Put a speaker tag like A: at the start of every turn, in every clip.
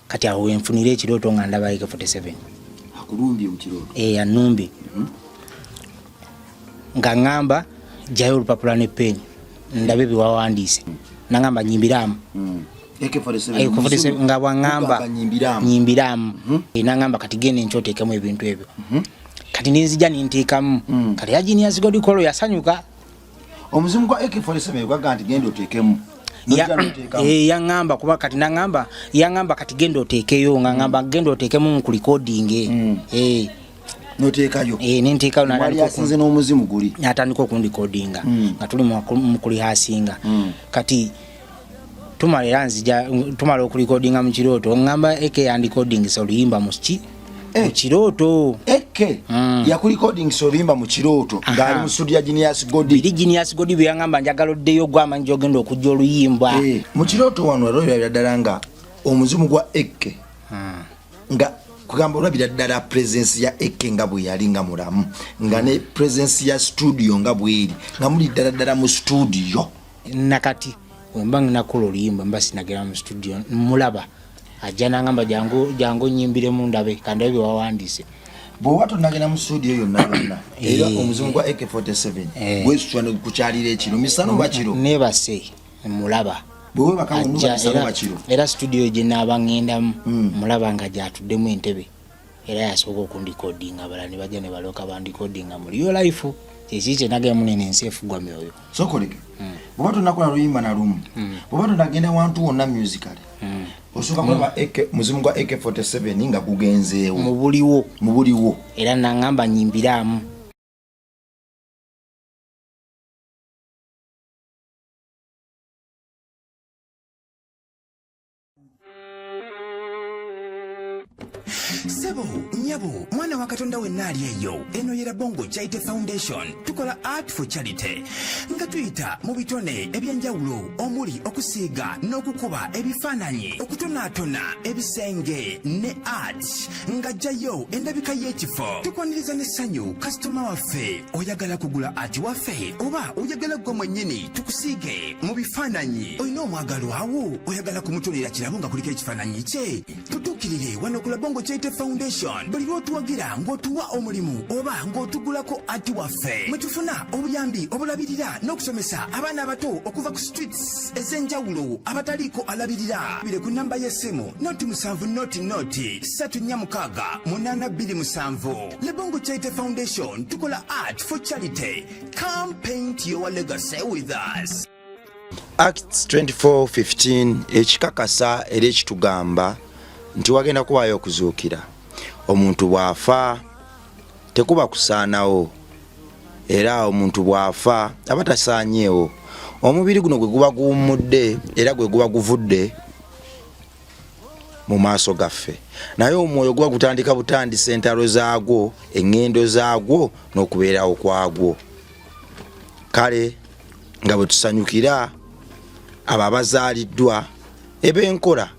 A: Kati awo wenfunira ekirooto nga ndaba AK47.
B: Akulumbye mu kirooto?
A: Eh, anumbye. Nga ŋŋamba jjayo olupapula ne peeni ndabe byewawandiise. Nangamba nyimbiraamu.
B: AK47
A: nga bwaŋŋamba
B: nyimbiraamu.
A: Nyimbiraamu. Nangamba kati genda enkya oteekemu ebintu ebyo. Kati nenzija nenteekamu. Kati ya Genius Godi Kolo yasanyuka.
B: Omuzimu gwa AK47 gwaga nti genda oteekemu.
A: Yaŋŋamba kuba kati naŋŋamba, yaŋŋamba kati genda oteekeyo, nga ŋŋamba genda oteekemu ku recording.
B: Noteekayo.
A: Nenteekayo.
B: Mwali asinze n'omuzimu guli.
A: Natandika okundikodinga nga tuli mu kulihasinga. Kati tumala era nzija tumala okulikodinga mu kirooto, ŋŋamba Eke yandikodingisa oluyimba mu ki? Mu kirooto.
B: Eke yakulikodingisa oluyimba mu kirooto ng'ali mu studio ya Genius Godi.
A: Biri Genius Godi bye yaŋŋamba njagala oddeyo gwe amanyi gy'ogenda okujja oluyimba.
B: Mu kirooto wano olabira ddala nga omuzimu gwa Eke nga kugamba olabira ddala presence ya Eke nga bwe yali nga mulamu, nga ne presence ya studio nga bweri nga muli ddala ddala mu studio.
A: Nakati wemba nginakola oluyimba mba sinagera mu studio, mulaba ajja nangamba jangu jangu nyimbiremu ndabe kandabe bye wawandiise.
B: Bw'oba tonnagenda mu studio yonna yonna, era omuzimu gwa AK47 gwesitula ne gukukyalira ekiro, misana oba kiro?
A: Nebase mulaba.
B: Bwewebaka misana oba kiro?
A: Era studio gye naaba ŋŋendamu mulaba nga gyatuddemu entebe, era yasooka okundikodinga, abalala ne bajja ne balooka bandikodinga mu real life. Kyeki kye nagenda munene ensi efugwa myoyo.
B: Sokoleke, bw'oba tonnakola luyimba na lumu, bw'oba tonnagenda wantu wonna musically, osooka kulaba muzimu gwa AK47 nga gugenzeewo.
A: Mu buliwo.
B: Mu buliwo.
A: Era naŋŋamba nyimbiraamu.
C: Sebo, nyabo, mwana wa Katonda wenna ali eyo, eno ye Rabongo Charity Foundation. Tukola art for charity nga tuyita mu bitone ebyenjawulo omuli okusiiga n'okukuba ebifaananyi, okutonaatona ebisenge ne art ng'ajjayo endabika y'ekifo. Tukwaniriza n'essanyu kasitoma waffe. Oyagala kugula art waffe oba oyagala ggwe mwennyini tukusiige mu bifaananyi? Olina omwagalwawo oyagala kumutonera kirabo nga kuliko ekifaananyi kye? Tutuukirire wano ku Labongo Charity Foundation. Buli lw'otuwagira ng'otuwa omulimu oba ng'otugulako art waffe, mwe tufuna obuyambi obulabirira n'okusomesa abaana abato okuva ku streets ez'enjawulo abataliiko alabirira. Bire ku namba y'essimu 0 7 0 0 3 4 6 8 2 7. Lebongo Charity Foundation, tukola art for charity. Come paint your legacy with us.
B: Acts 24:15 ekikakasa era ekitugamba nti wagenda kubaayo okuzuukira. Omuntu bw'afa tekuba kusaanawo, era omuntu bw'afa aba tasaanyeewo. Omubiri guno gwe guba guwummudde era gwe guba guvudde mu maaso gaffe, naye omwoyo guba gutandika butandisa entalo zaagwo, eŋŋendo zaagwo n'okubeerawo kwagwo. Kale nga bwe tusanyukira abo abazaaliddwa eb'enkola,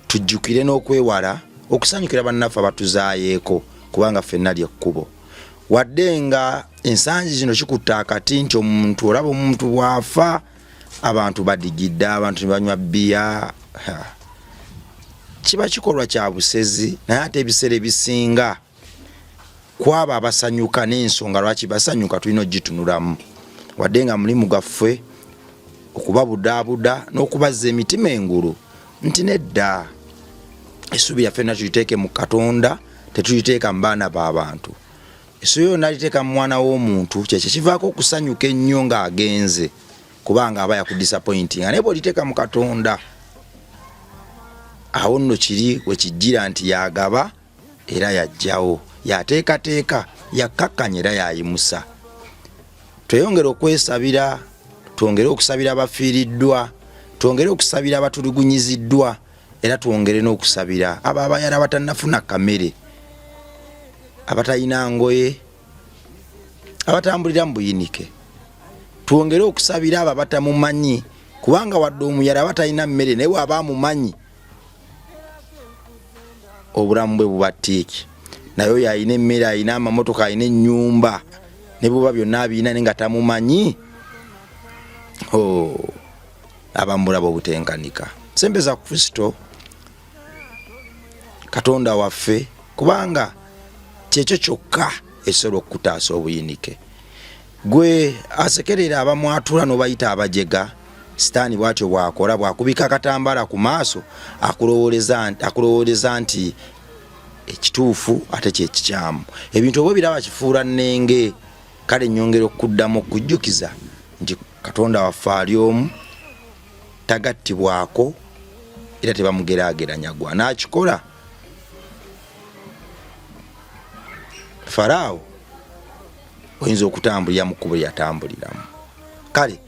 B: tujjukire n'okwewala okusanyukira bannaffe abatuzaayeeko, kubanga ffenna lyekkubo. Wadde nga ensangi zino kikutta akati nti omuntu olaba omuntu bw'afa abantu badigidde, abantu ne banywa bbiya, kiba kikolwa kya busezi, naye ate ebiseera ebisinga kwabo abasanyuka n'ensonga lwaki basanyuka tulina ogitunulamu, wadde nga mulimu gwaffe okubabudaabuda n'okubazza emitima engulu nti nedda, essuubi lyaffe na tuliteeke mu Katonda, tetuliteeka mu baana b'abantu. Essuubi yonna liteeka mu mwana w'omuntu, kyekyo kivaako okusanyuka ennyo ng'agenze, kubanga aba yakudisappointinga. Naye bw'oliteeka mu Katonda, awo nno kiri wekijjira nti yagaba era yajjawo, yateekateeka, yakkakkanya era yayimusa. Tweyongere okwesabira, twongere okusabira abafiiriddwa, twongere okusabira abatulugunyiziddwa, era twongere n'okusabira abo abayala abatannafuna kamere, abatalina ngoye, abatambulira mu buyinike. Twongere okusabira abo abatamumanyi, kubanga wadde omuyala aba talina mmere, naye bw'aba amumanyi obulamu bwe buba tiiki. Naye oyo alina emmere, alina amamotoka, alina ennyumba, ne buba byonna abirina naye nga tamumanyi, aba mubulaba obutenkanika. Sembeza Kristo. Katonda waffe, kubanga kyekyo kyokka ekisobola okukutaasa obuyinike. Gwe asekerera abamwatula n'obayita abajega, Sitaani bw'atyo bw'akola, bw'akubika akatambala ku maaso akulowooleza nti ekituufu ate kye kikyamu. Ebintu oba obiraba kifuula nnenge. Kale nnyongera okukuddamu okukujjukiza nti Katonda waffe ali omu, tagattibwako era tebamugeraageranya. Gwe anaakikola Faraawo oyinza okutambulira mu kkubo lyeyatambuliramu. Kale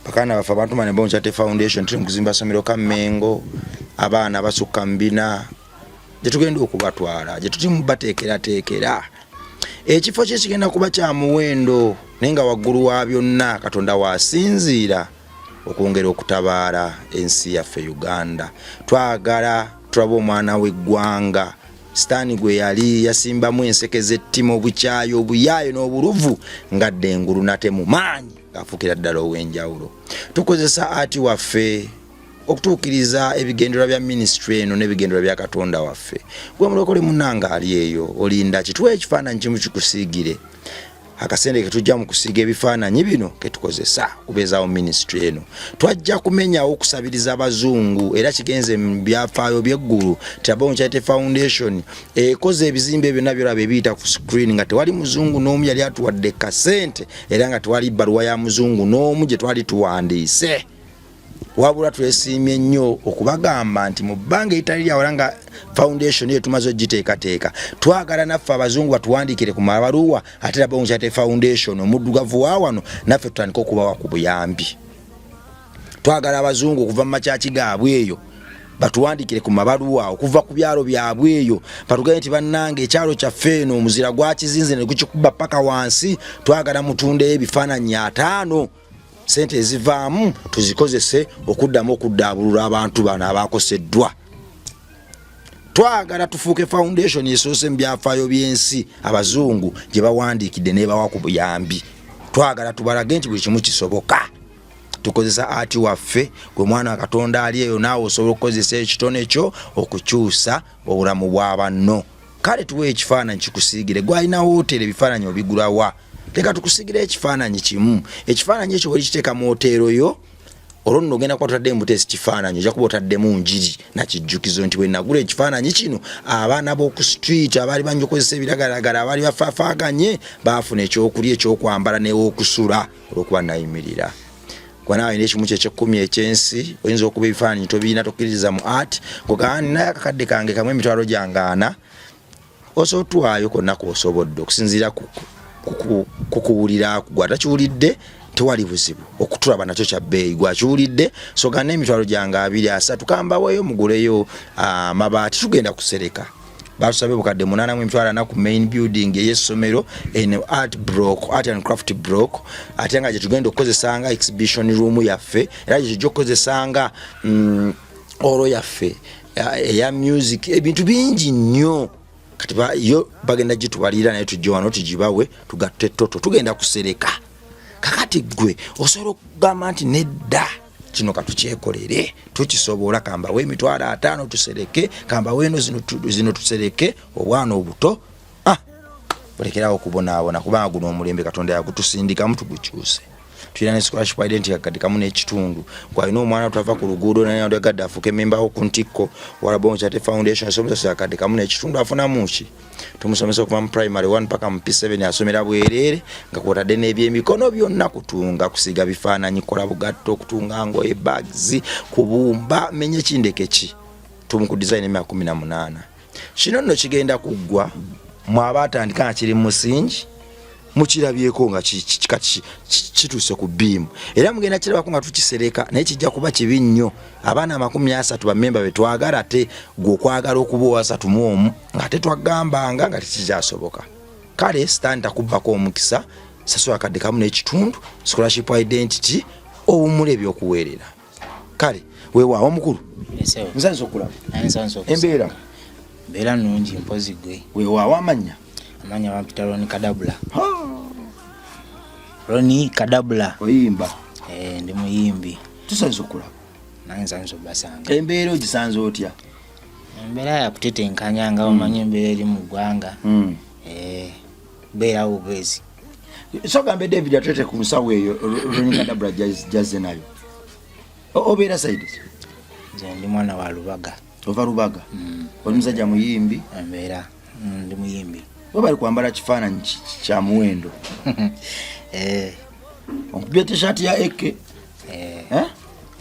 B: bakana baffe abantu mane Bonchate Foundation tuli mukuzimba somero ka Mengo, abaana basukka mu bina gyetugenda okubatwala, gyetuli mubateekerateekera. Ekifo kye kigenda kuba kya muwendo, naye nga waggulu wa byonna Katonda waasinziira okwongera okutabaala ensi yaffe Uganda. Twagala tulabe omwana w'eggwanga Sitaani gwe yali yasimbamu enseke z'ettima, obukyayi, obuyaayo n'obuluvu ng'adda engulu nate mu maanyi ng'afuukira ddala ow'enjawulo. Tukozesa ati waffe okutuukiriza ebigendererwa bya minisitule eno n'ebigendererwa bya Katonda waffe. Gwe mulokole munnange ali eyo, olinda ki? Tuwe ekifaananyi kimu kikusiigire. Akasente ketujja mu kusiiga ebifaananyi bino ketukozesa okubeezaawo minisitule eno. Twajja kumenyawo okusabiriza abazungu, era kigenze mu byafaayo by'eggulu Tabong Charity Foundation ekoze ebizimbe byonna byolaba ebiyita ku screen nga tewali muzungu n'omu yali atuwadde kasente, era nga tewali bbaluwa ya muzungu n'omu gye twali tuwandiise. Wabula twesiimye nnyo okubagamba nti mu bbanga eritali lyawala nga foundation eyo tumaze ogiteekateeka, twagala naffe abazungu batuwandiikire ku mabaluwa, ate Rabongo Charity Foundation omuddugavu wa wano naffe tutandike okubawa ku buyambi. Twagala abazungu okuva mu makyaki gaabwe eyo batuwandiikire ku mabaluwa okuva ku byalo byabwe eyo, batugambe nti bannange ekyalo kyaffe eno omuzira gwakizinze ne gukikuba paka wansi, twagala mutundeyo ebifaananyi 5, sente ezivaamu tuzikozese okuddamu okuddaabulula abantu bano abakoseddwa. Twagala tufuuke foundation esoose mu byafaayo by'ensi abazungu gye bawandiikidde n'ebawa ku buyambi. Twagala tubalage nti buli kimu kisoboka. Tukozesa ati waffe, gwe mwana wa Katonda ali eyo, naawe osobola okukozesa ekitone kyo okukyusa obulamu bwa banno. Kale tuwe ekifaananyi kikusiigire. Gwe alina wooteri ebifaananyi obigulawa? Leka tukusiigire ekifaananyi kimu. Ekifaananyi ekyo bw'olikiteeka mu woteero yo, olwo nno ogenda kuba totaddemu buteesi kifaananyi, ojja kuba otaddemu njiri na kijjukizo nti bwe nagula ekifaananyi kino, abaana b'oku street abaali bangi okozesa ebiragalalagala, abaali bafaafaaganye, baafuna ekyokulya, ekyokwambala n'ew'okusula olw'okuba nayimirira. Gwe naawe olina ekimu kyeky'ekkumi eky'ensi, oyinza okuba ebifaananyi tobirina, tokkiririza mu art, ng'ogamba ninayo akakadde kange kamu emitwalo gyange ana, osobola otuwaayo konna k'osobodde okusinziira ku kuwulira gwe atakiwulidde tewali buzibu, okutulaba nakyo kya bbeeyi. Gwakiwulidde soga n'emitwalo gyange 2 3 kambaweeyo muguleyo amabaati, tugenda kusereka. Batusabye obukadde munaana mu emitwalo ana ku main building ey'essomero eno art block, art and craft block, ate nga gye tugenda okukozesanga exhibition room yaffe, era gye tujja okukozesanga olwo yaffe eya music, ebintu bingi nnyo. Kati yo bagenda gitubalira, naye tujje wano tugibawe tugatte toto, tugenda kusereka. Kakati gwe osobola okugamba nti nedda, kino katukyekolere, tukisobola, kambawe emitwalo 5 tusereke, kambawe eno zino tusereke obwana obuto, bulekerawo okubonaabona, kubanga guno omulembe Katonda yagutusindikamu tugukyuse. Tulina ne scholarship identity kakadde kamu n'ekitundu. Gwalina omwana twava ku luguudo naye yagadde afuuke memba wo ku ntikko wa Rabongo Charity Foundation, asobola akadde kamu n'ekitundu afunamu ki? Tumusomesa okuva mu primary 1 paka mu P7, asomera bwereere nga kwotadde n'ebyemikono byonna, kutunga, kusiiga bifaananyi, kukola bugatto, kutunga ngoye, bags, kubumba, menye kindeke ki, tumuku design emyaka 18. Kino nno kigenda kuggwa mwaba atandika nga kiri mu musingi, mukirabyeko nga kituuse ku bbiimu, era mugenda kirabako nga tukisereka, naye kijja kuba kibi nnyo. Abaana 30 bammemba be twagala, ate gwe okwagala okuba owasatu mu omu ng'ate twagambanga nga tekikyasoboka. Kale sitaani takubbako omukisa, sasula akadde kamu n'ekitundu, scholarship identity, owummule ebyokuweerera. Kale weewaawo omukulu, nsanze okulaba. Embeera?
A: Mbeera nnungi, mpozi gwe.
B: Weewaawo, amannya?
A: Amannya bampita Roni Kadabula. Roni Kadabula.
B: Oyimba?
A: Ndi muyimbi.
B: Tusanze okulaba.
A: Nange nsanze obasanga.
B: Embeera ogisanze otya?
A: Embeera yakutetenkanya nga omanyi embeera eri mu ggwanga. Eh, beerawo bubeezi.
B: So gambe David atwete ku nsawo eyo Ronnie Kadabra jazze nayo. Obeera side?
A: Nze ndi mwana wa Lubaga.
B: Ova Lubaga? Oli musajja muyimbi?
A: Embeera ndi muyimbi.
B: Bo bali kwambala kifaananyi kya muwendo.
A: Eh.
B: Onkubye t-shirt ya AK.
A: Eh.
B: Eh?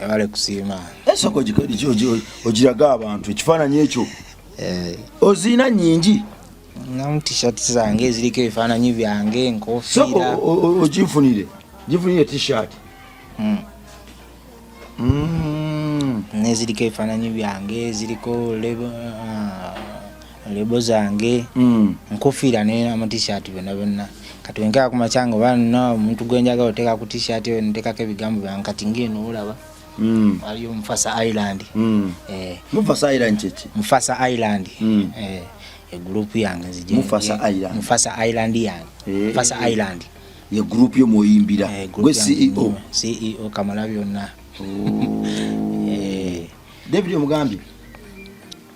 A: Ebale kusiima.
B: Esoko ogiraga abantu ekifaananyi ekyo.
A: Eh.
B: Oziina nnyingi.
A: Namu t-shirt zange eziriko ebifaananyi byange, enkofiira.
B: Soko ogifunire. Gifunire t-shirt.
A: Neziriko ebifaananyi byange, ziriko lebo zange, nkofiira ne ama t-shirt byonna byonna. Kati wenkeera ku makya nga oba nina omuntu gwe njagala oteeka ku t-shirt eyo, nteekako ebigambo byange. Kati ng'eno olaba waliyo Mufasa Island. Eh.
B: Mufasa Island kyeki?
A: Mufasa Island. Eh, egroup yange nzije.
B: Mufasa Island.
A: Mufasa Island yange.
B: Eh.
A: Mufasa Island.
B: Ye group yo mwoyimbira.
A: Eh, group
B: Gwe
A: yange
B: CEO.
A: nyuma. CEO Kamala byonna.
B: Oh.
A: Eh.
B: David omugambye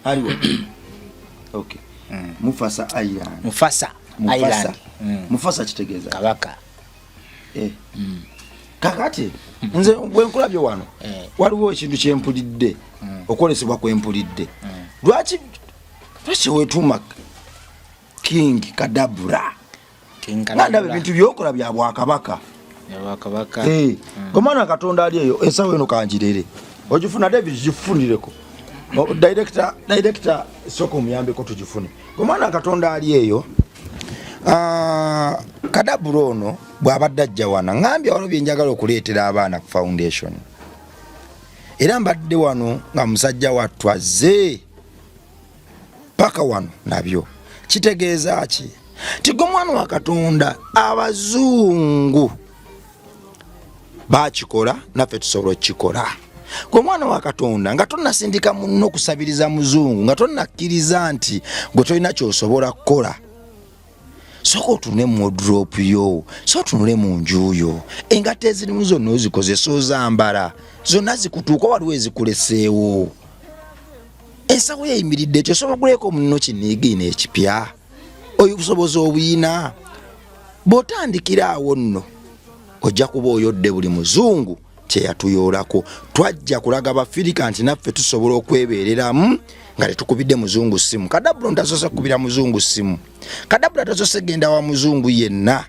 B: aliwo. Okay. Mufasa Island.
A: Mufasa
B: Mufasa.
A: Island.
B: Mufasa kitegeeza
A: Kabaka.
B: Eh. Kakati nze bwe nkulabye wano
A: Eh.
B: waliwo ekintu kyempulidde, okwolesebwa kwempulidde. Lwaki wetuuma King Kadabra?
A: King
B: Nga ndaba
A: Kadabra.
B: ebintu byokola bya bwakabaka.
A: Bya bwakabaka.
B: Eh, omwana wa Katonda ali eyo ensawo eno kanjirere. Ogifuna David, gifunireko. Director soko omuyambeko tugifune. Omwana wa Katonda ali eyo, Kadabra ono bw'abadde ajja wano ŋŋambye waliwo bye njagala okuleetera abaana ku foundation. Era mbadde wano nga musajja wattu azze paka wano nabyo. Kitegeeza ki? Nti gwe omwana wa Katonda, abazungu bakikola naffe tusobola okukikola. Gwe omwana wa Katonda, nga tonnasindika munno kusabiriza muzungu, nga tonnakkiriza nti gwe tolina ky'osobola kukola, sooka otunule mu wardrobe yo, sooka otunule mu nju yo, engatto ezirimu zonna ozikozesa, ozambala zonna zikutuuka, waliwo ezikuleseewo. Ensawo yeyimiridde ekyo, osobola oguleko munno kiniigiina ekipya, oyo obusobozi obuyina. Bw'otandikira awo nno ojja kuba oyodde buli muzungu kye yatuyoolako. Twajja kulaga Bafirika nti naffe tusobola okwebeereramu nga tetukubidde muzungu ssimu. Kadabula ntasoose kukubira muzungu ssimu. Kadabula tasoose genda wa muzungu yenna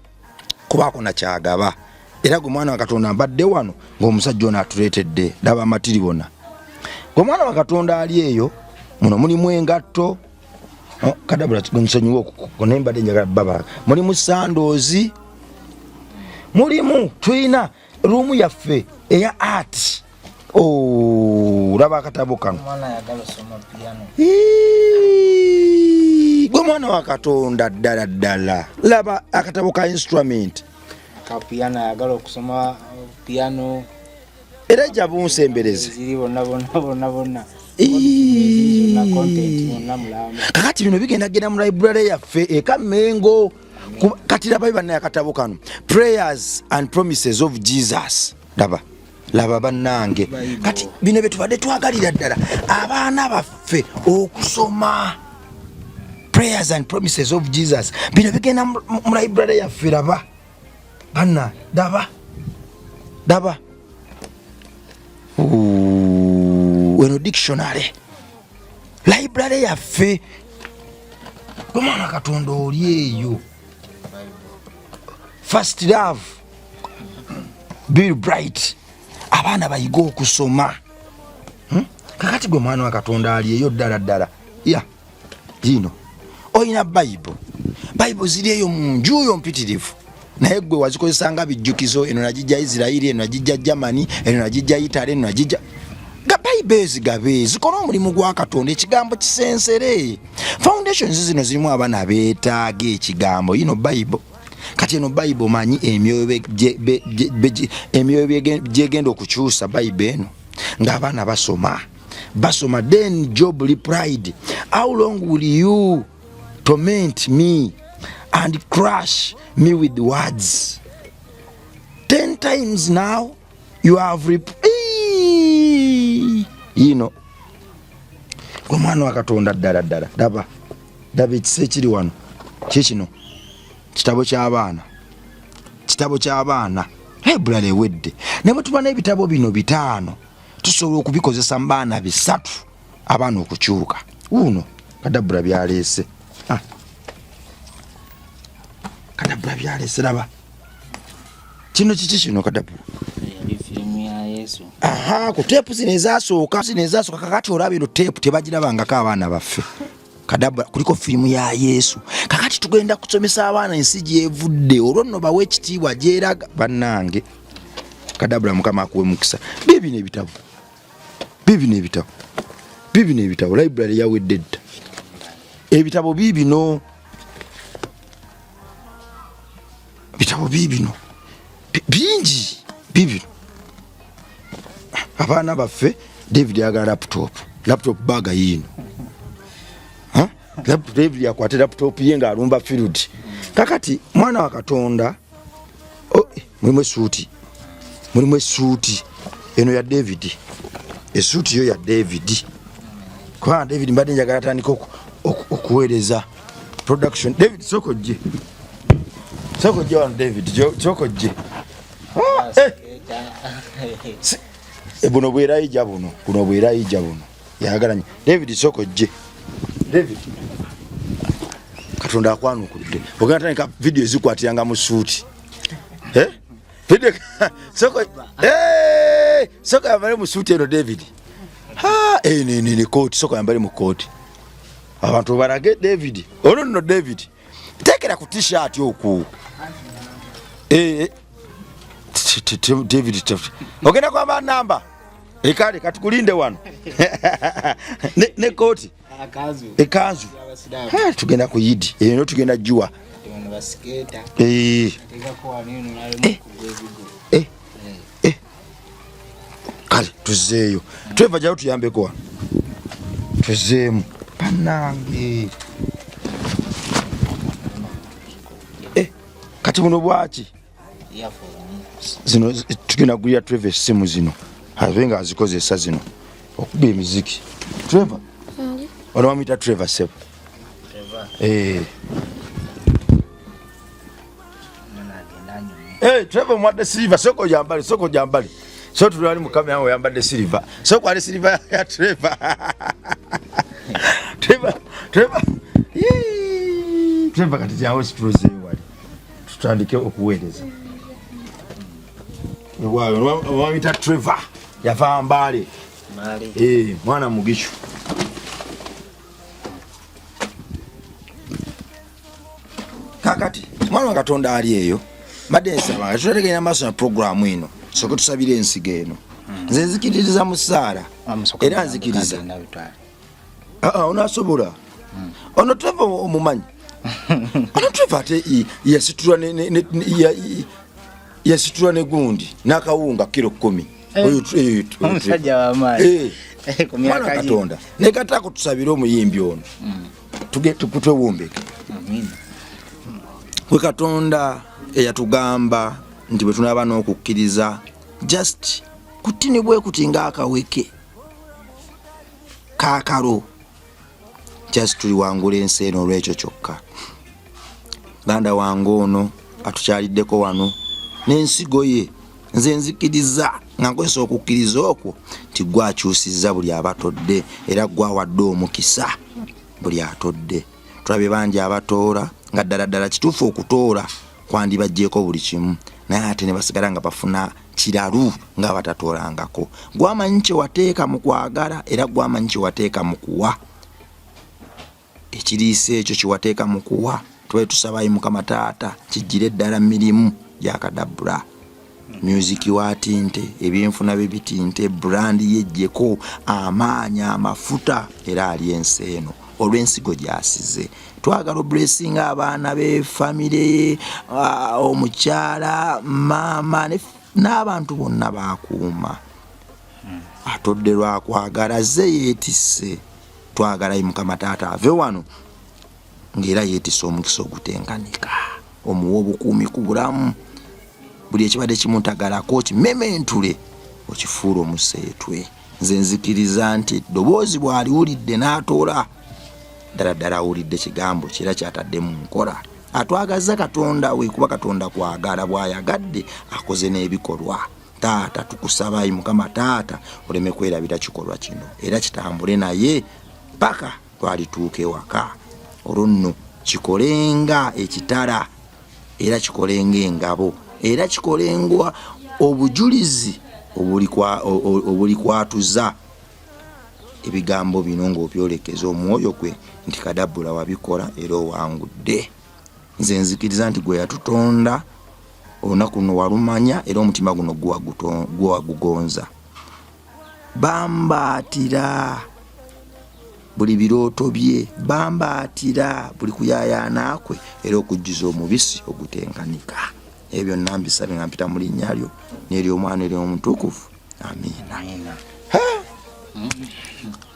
B: kubaako nakyagaba. Era gwe mwana wa Katonda mbadde wano ng'omusajja ono atuleetedde, laba amatiribona. Gwe mwana wa Katonda ali eyo, muno mulimu engatto. Oh, Kadabula nsonyiwe okuko, naye mbadde njagala baba. Mulimu sandoozi, mulimu tulina ruumu yaffe eya art. Oh, laba akatabo kano.
A: Omwana ayagala osoma piano.
B: Iiii, gwe mwana wa Katonda ddala ddala, laba akatabo ka instrument.
A: Ka piano, ayagala okusoma piano.
B: Era jja bunsembereze.
A: Ziri bonna bonna bonna bonna.
B: Iiii.
A: Zonna content bonna mulamba.
B: Kakati bino bigenda genda mu library yaffe eka Mengo. Kati laba bannaye akatabo kano, Prayers and Promises of Jesus. Laba, laba bannange.
A: Bible.
B: Kati bino bye tubadde twagalira ddala abaana baffe okusoma, Prayers and Promises of Jesus. Bino bigenda mu library yaffe. Laba banna, laba, laba. Ooh, eno dictionary, library yaffe. Omwana Katonda oli eyo, First Love, Bill Bright, abaana bayiga okusoma. Kakati gwe mwana wa Katonda ali eyo ddala ddala, ya gino olina Bible, Bible ziri eyo mu nju yo mpitirivu, naye gwe wazikozesa nga bijjukizo. Eno nagijja Isirairi, eno nagijja Germany, eno nagijja Italy, eno nagijja ga Bible ezigabe zikole omulimu gwa Katonda, ekigambo kisensere. Foundations zino zirimu abaana abeetaaga ekigambo. Yino Bible, kati eno Bible manyi emyoyo emyoyo gyegenda okukyusa Bible eno ng'abaana basoma, basoma. Then Job replied, "How long will you torment me and crush me with words? 10 times now you have Eeeeee! Yino Gwe mwana wa Katonda ddala ddala, daba daba ekisa ekiri wano. Kikino kitabo ky'abaana, kitabo ky'abaana. Library ewedde, ne bwe tuba n'ebitabo bino 5 tusobola okubikozesa mu baana 3 abaana okukyuka. Wuuno Kadabura byaleese. Kadabura byaleese, laba kino kiki kino Kadabura? Aha, ku teepu zino ezasooka, zino ezasooka. Kakati olaba eno teepu tebagirabangako abaana baffe. Kadabura kuliko firimu ya Yesu. Kakati tugenda kusomesa abaana ensi gyevudde, olwo nno bawe ekitiibwa gyeraga. Bannange Kadabura, Mukama akuwe mukisa. Bibino ebitabo, bibino ebitabo, bibino ebitabo. Library yawedde dda, ebitabo bibino, bitabo bibino bingi, bibino. Abaana baffe, David ayagala laptop, laptop bag yiino. David akwate laptop ye ng'alumba field. Kakati mwana wa Katonda, oh, mulimu esuuti, mulimu esuuti eno ya David, esuuti yo ya David, kubanga David mbadde njagala atandika okuweereza production. David, sooka ojje, sooka ojje wano David, sooka ojje. Buno bwerayija buno, buno bwerayija buno yagala nnyo. David, sooka ojje. David, Katonda akwanukulidde, ogenda tandika vidiyo ezikwatiranga mu suuti. Video, sooka, sooka yambale mu suuti eno David. Ne kooti, sooka yambale mu kooti, abantu balage David. Olwo nno David, teekera ku t-shirt okwo. David, ogenda kwamba namba ekale, katukulinde wano ne kooti, ekanzu. Tugenda ku yidi eyo, tugenda juwa. Kale tuzeeyo, tweva jayo tuyambeko wano, tuzeemu bannange. Kati buno bwaki zino? Tugenda gulira Trevor essimu zino abe nga azikozesa zino okuba emiziki. Trevor ono bamuyita Trevor sebo. Trevor omwadde silver, sooka oyambale, sooka oyambale. So tulali mu kamera oyambadde silver, sooka ali silver ya Trevor. Trevor, Trevor, Trevor, kati jawo situze wali tutandike okuweereza. Bamuyita Trevor, yava Mbale, mwana mugishu. Kakati mwana wa Katonda ali eyo, mbadde nsaba tutategenda maaso na puroguramu eno, soke tusabire ensigo eno. Nze nzikiririza mu ssaala era nzikiriza onasobola. Ono Trevor omumanyi? Ono Trevor ate yasitula ne gundi n'akawunga kilo 10.
A: Omusajja w'amaanyi.
B: Mwana Katonda, naye katako tusabire omuyimbi ono, twewumbeke. Gwe Katonda eyatugamba nti bwe tunaaba n'okukkiriza just kutini bwe kuti ng'akaweke kaakalo, just tuliwangula ensi eno. Olwekyo kyokka, ganda wange ono atukyaliddeko wano n'ensigo ye, nze nzikiriza nga nkozesa okukkiriza okwo nti gwe akyusizza buli abatodde era gwe awadde omukisa buli atodde. Tulabye bangi abatoola nga ddala ddala kituufu okutoola kwandibaggyeko buli kimu, naye ate ne basigala nga bafuna kiralu nga batatoolangako. Gwamanyi kye wateeka mu kwagala era gwamanyi kye wateeka mu kuwa, ekiriisa ekyo kye wateeka mu kuwa, tubaye tusabayo Mukama Taata kijjire ddala mu mirimu gya Kadabura, music watinte, ebyenfuna bye bitinte, brand yejjeko amaanyi amafuta era ali ensi eno olw'ensigo gy'asize. Twagala obulesinga abaana be, famire ye, omukyala, maama n'abantu bonna bakuuma. Atodde lwakwagala ze yeetisse. Twagalayo Mukama Taata ave wano ng'era yeetisse omukisa ogutenkanika, omuwa obukuumi ku bulamu, buli ekibadde kimutagalako kimementule okifuula omuseetwe. Nze nzikiriza nti eddoboozi bw'aliwulidde n'atoola ddala ddala awulidde kigambo kye era ky'atadde mu nkola. Atwagazza Katonda we kuba Katonda kwagala, bw'ayagadde akoze n'ebikolwa. Taata tukusaba ayi Mukama taata oleme kwerabira kikolwa kino era kitambule naye paka twalituuka ewaka. Olwo nno kikolenga ekitala era kikolenga engabo era kikolenga obujulizi obulikwatuza ebigambo bino ng'obyolekeza omwoyo gwe nti Kadabula wabikola era owangudde. Nze nzikiriza nti gwe yatutonda olunaku luno walumanya era omutima guno gwe wagugonza. Bambaatira buli birooto bye, bambaatira buli kuyaayaana kwe era okujjuza omubisi ogutenkanika. Ebyo byonna mbisabye nga mpita mu linnya lyo n'ery'Omwana ery'Omutukuvu. Amiina.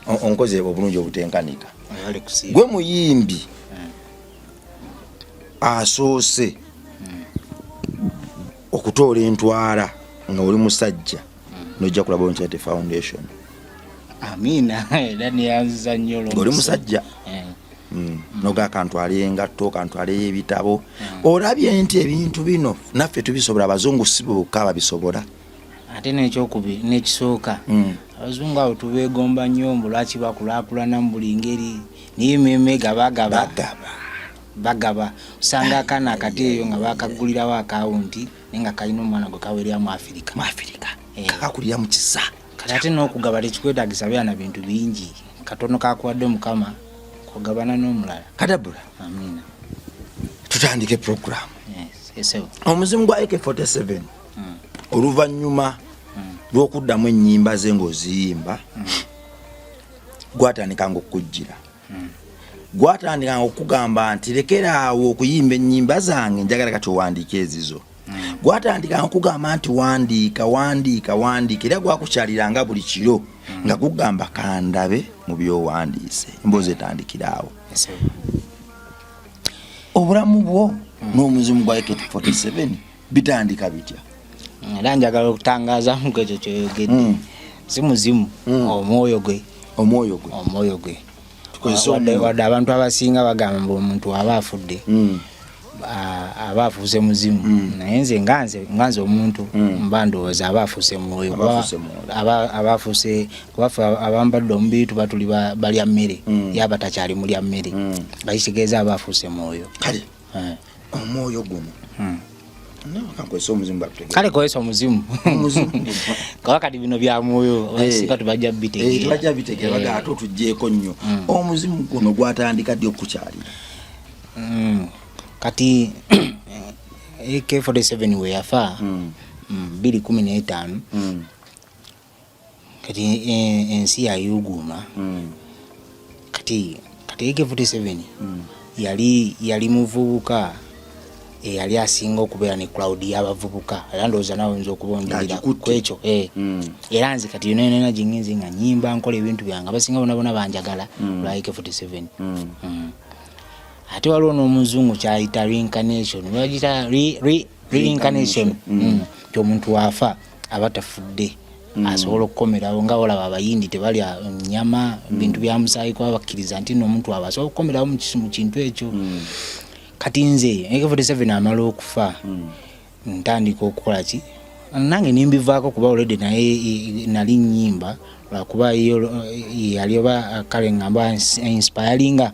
B: Onkoze obulungi obutenkanika. Gwe muyimbi asoose okutoola entwala nga oli musajja nojja kulaba Charity Foundation.
A: Amiina. Era neyanziza nnyo
B: oli musajja noga kantwale engatto, kantwaleyo ebitabo. Olabye nti ebintu bino naffe tubisobola, abazungu si bokka babisobola.
A: Ate n'ekyokubiri n'ekisooka, abazungu abo tubeegomba nnyo mbu lwaki bakulaakulana mu buli ngeri, naye emmeeme gabagaba bagaba. Osanga akaana akati eyo nga bakagulirawo akawunti naye nga kalina omwana gwe kawerera mu Afirika.
B: Mu Afirika kakakulira mu kisa.
A: Kati ate n'okugaba tekikwetagisa byana bintu bingi, katono kakuwadde Mukama kugabana n'omulala.
B: Kadabula.
A: Amiina.
B: Tutandike program. Omuzimu gwa AK47 oluvannyuma lw'okuddamu ennyimba ze ng'oziyimba gwatandikanga okukujjira, gwatandikanga okukugamba nti lekeraawo okuyimba ennyimba zange, njagala kati owandiike ezizo. Gwatandikanga okugamba nti wandiika, wandiika, wandiika, era gwakukyaliranga buli kiro nga gugamba kandabe mu byowandiise. Emboozi etandikiraawo. Obulamu bwo n'omuzimu gwa AK47 bitandika bitya?
A: Era njagala okutangaazamu ku ekyo kyoyogedde. Si muzimu, omwoyo gwe.
B: Omwoyo gwe.
A: Omwoyo gwe. Wadde abantu abasinga bagamba mbu omuntu aba afudde aba afuuse muzimu, naye nze nga nze omuntu mba ndowooza aba afuuse mwoyo, aba afuuse kuba ffe abambadde omubiri tuba tuli balya mmere, yaba takyali mulya mmere, nga kitegeeza aba afuuse mwoyo.
B: Kale omwoyo guno
A: kale kozesa omuzimu kuba kati bino bya mwoyo singa tubajja
B: bitegeera, tubajja bitegeera baga ate otuggyeko nnyo. Omuzimu guno gwatandika ddi okukyalira?
A: Kati AK47 we yafa 2015, kati ensi yayuguuma. Kati AK47 yali muvubuka eyali asinga okubeera ne crowd y'abavubuka, era ndowooza naawe oyinza okuba onjulira ku ekyo. Era nze kati yonna yonna gingenze nga nyimba nkola ebintu byange, abasinga bona bona banjagala lwa AK47. Ate waliwo n'omuzungu kyayita reincarnation, bagiyita reincarnation, nti omuntu waafa aba tafudde, asobola okukomerawo. Nga olaba abayindi tebalya nyama, bintu bya musaayi, kuba bakkiriza nti nno omuntu waabwe asobola okukomerawo mu kintu ekyo. Kati nze AK47 amala okufa, ntandika okukola ki nange nimbivaako, kuba already naye nali nyimba lwakuba yali oba kale ngamba inspiringa.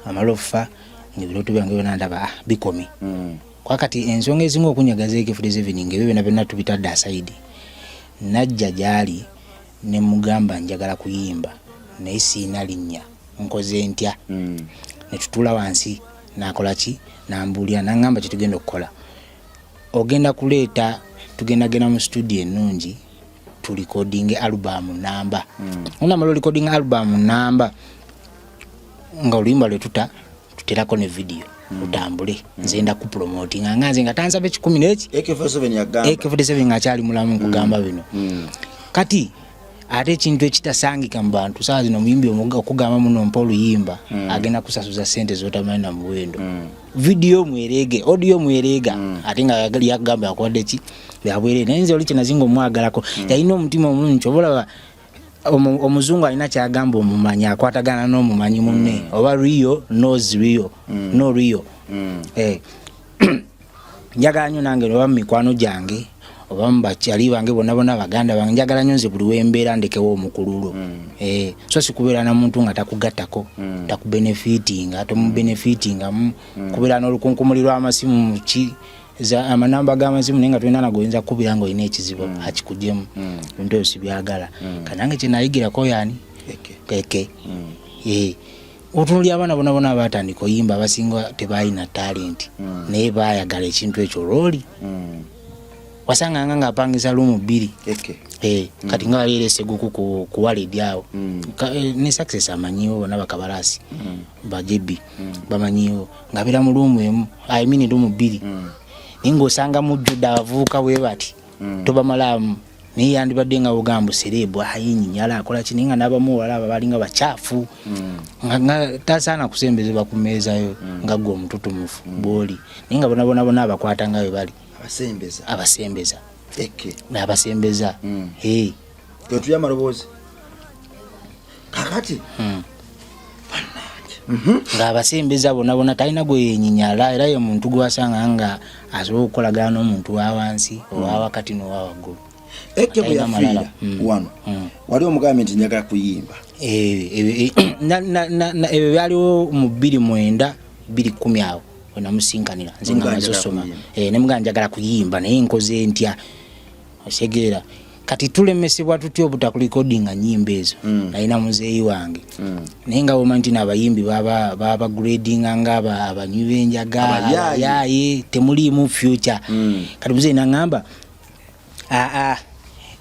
A: Amala okufa nga ebirooto byange byonna ndaba bikomye. Kwa kati ensonga ezimu okunyagaza AK47 nga ebyo byonna byonna tubitadde aside, najja gyali ne mugamba njagala kuyimba naye siina linnya, nkoze ntya? Ne tutuula wansi, nakola ki, nambuulira, nangamba kyetugenda okukola, ogenda kuleeta, tugenda genda mu studio ennungi tulikodinge album namba. Onamala olikodinga album namba nga oluyimba lwe tuta tuterako ne video lutambule, nze nda kupromotinga nga nze nga tansabe 10 neki
B: AK47 yagamba
A: AK47 nga akyali mulamu nkugamba bino. Kati ate ekintu ekitasangika mu bantu saawa zino, omuyimbi okugamba muno mpa oluyimba, agenda kusasuza sente zotamanyi na muwendo, video mwerege, audio mwerega, ate nga yagamba akuwadde ki byabwerere. Naye nze oli kyenazinga omwagalako, yalina omutima omulungi, kyoba olaba Omuzungu alina kyagamba, omumanyi akwatagana n'omumanyi munne, oba real knows real, no real. Njagala nnyo nange oba mu mikwano gyange oba mu bakyali bange bonna bonna, baganda bange, njagala nnyo nze buli wembeera ndekewo omukululo. So sikubeera na muntu nga takugattako, takubenefitinga, tomubenefitingamu. Kubeera n'olukunkumuli lw'amasimu muki amanamba g'amasimu, naye nga tolina nagoyinza kukubira nga olina ekizibu akikugyemu. Ebintu ebyo sibyagala. Kanange kyenayigirako yani keke. Otunulya abaana bona bona abatandika oyimba, abasinga tebalina talent, naye bayagala ekintu ekyo. Olwoli wasanganga ngaapangisa lumu bbiri. Kati nga wali era eseguku ku waledi awo. Ne Success amanyiwo, bona bakabalasi bajebi bamanyiwo, ngaabeera mu luumu emu, I mean luumu bbiri, naye ngaosanga mujjudde abavubuka bwe bati, tobamalamu. Naye yandibadde nga bugamba celeb ayinyinyala akola ki, naye nga n'abamu walaba balinga bakyafu, nga tasaana kusembezebwa ku mmeeza yo nga gwe omututumufu bwoli, naye nga bona bona bona abakwata nga bwe bali.
B: Abasembeza.
A: Abasembeza. Abasembeza.
B: Tetuli amaloboozi kakati.
A: Ng'abasembeza bona bona, talina gwe yenyinyala, era ye muntu gwasanga nga asobola okukolagana n'omuntu wa wansi, owa wakati n'owa waggulu.
B: Eke bwe yafiira wano, wali omugambye nti njagala kuyimba?
A: Ebyo byaliwo mu 2009, 2010 awo wenamusinkanira nze nga maze osoma, nemugaa njagala kuyimba, naye nkoze ntya? Osegeera kati tulemesebwa tutya obutakulikodinga nyimba ezo? Nalina muzeeyi wange, naye nga bwomanyi nti naabayimbi baba gradinga nga abanywi b'enjaga, abayaaye, temuliimu future. Kati muzeeyi naŋŋamba, aa,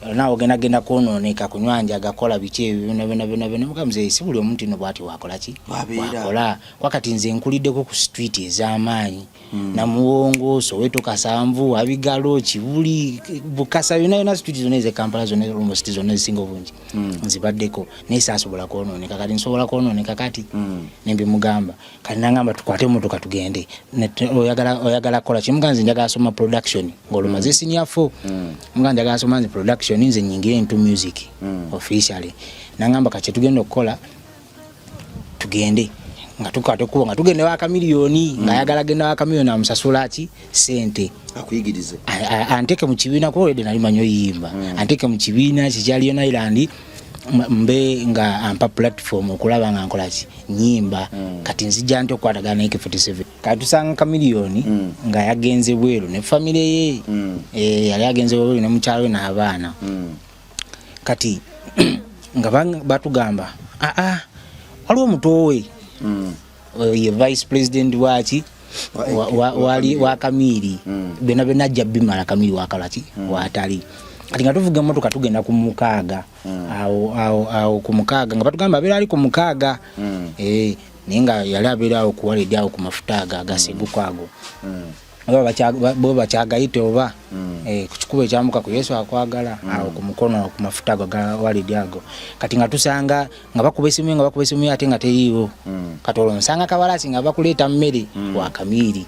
A: naawe ogenda genda kwonooneka, kunywa njaga, kola biki ebyo byona byona byona byona. Muga muzeeyi, si buli omuntu no bwati wakola ki wakola. Kwakati nze nkuliddeko ku street ez'amaanyi, Namuwongo, Soweto, Kasanvu, Abigalo, Kibuli, Bukasa, yona yona street zonna eze Kampala zonna, almost zonna ezisinga obungi nzibaddeko, naye saasobola kwonooneka. Kati nsobola kwonooneka kati? Nembimugamba. Kati nangamba tukwate emotoka tugende. Oyagala kukola kimuga? Nze njagala soma production ng'olumaze senior four. Muga njagala soma nze production, nze nyingire into music officially. Nangamba kati tugenda okukola, tugende nga tukwata ekkubo nga tugenda wa Kamiliyoni, ng'ayagala genda wa Kamiliyoni amusasula ki sente.
B: Akuyigirize.
A: Anteeke mu kibiina, kuba olwedde nali manyi oyimba. Anteeke mu kibiina kikya Leon Island, mbe nga ampa platform okulaba nga nkola ki, nyimba. Kati nzija nti okukwatagana ne AK47? Kati tusanga Kamiliyoni nga yagenze bweru ne famire ye. Yali agenze bweru ne mukyalo we n'abaana. Kati nga batugamba, aa, waliwo mutowe ye vice president waki wa Kamiiri, byonna byonna ajja bimala Kamiiri wakalaki watali. Kati nga tuvuga emotoka tugenda ku mukaaga, awo awo awo ku mukaaga, nga batugamba abeera ali ku mukaaga. Naye nga yali abeera awo ku waledi awo ku mafuta ago agaseguko ago, oba bo bakyagayite oba ku kikubo ekyambuka ku Yesu akwagala, awo ku mukono, awo ku mafuta ago ga waledi ago. Kati nga tusanga nga bakuba esimu, nga bakuba esimu ate nga teriiwo. Kati olwo nsanga kabalasi nga bakuleeta mmere wa Kamiiri,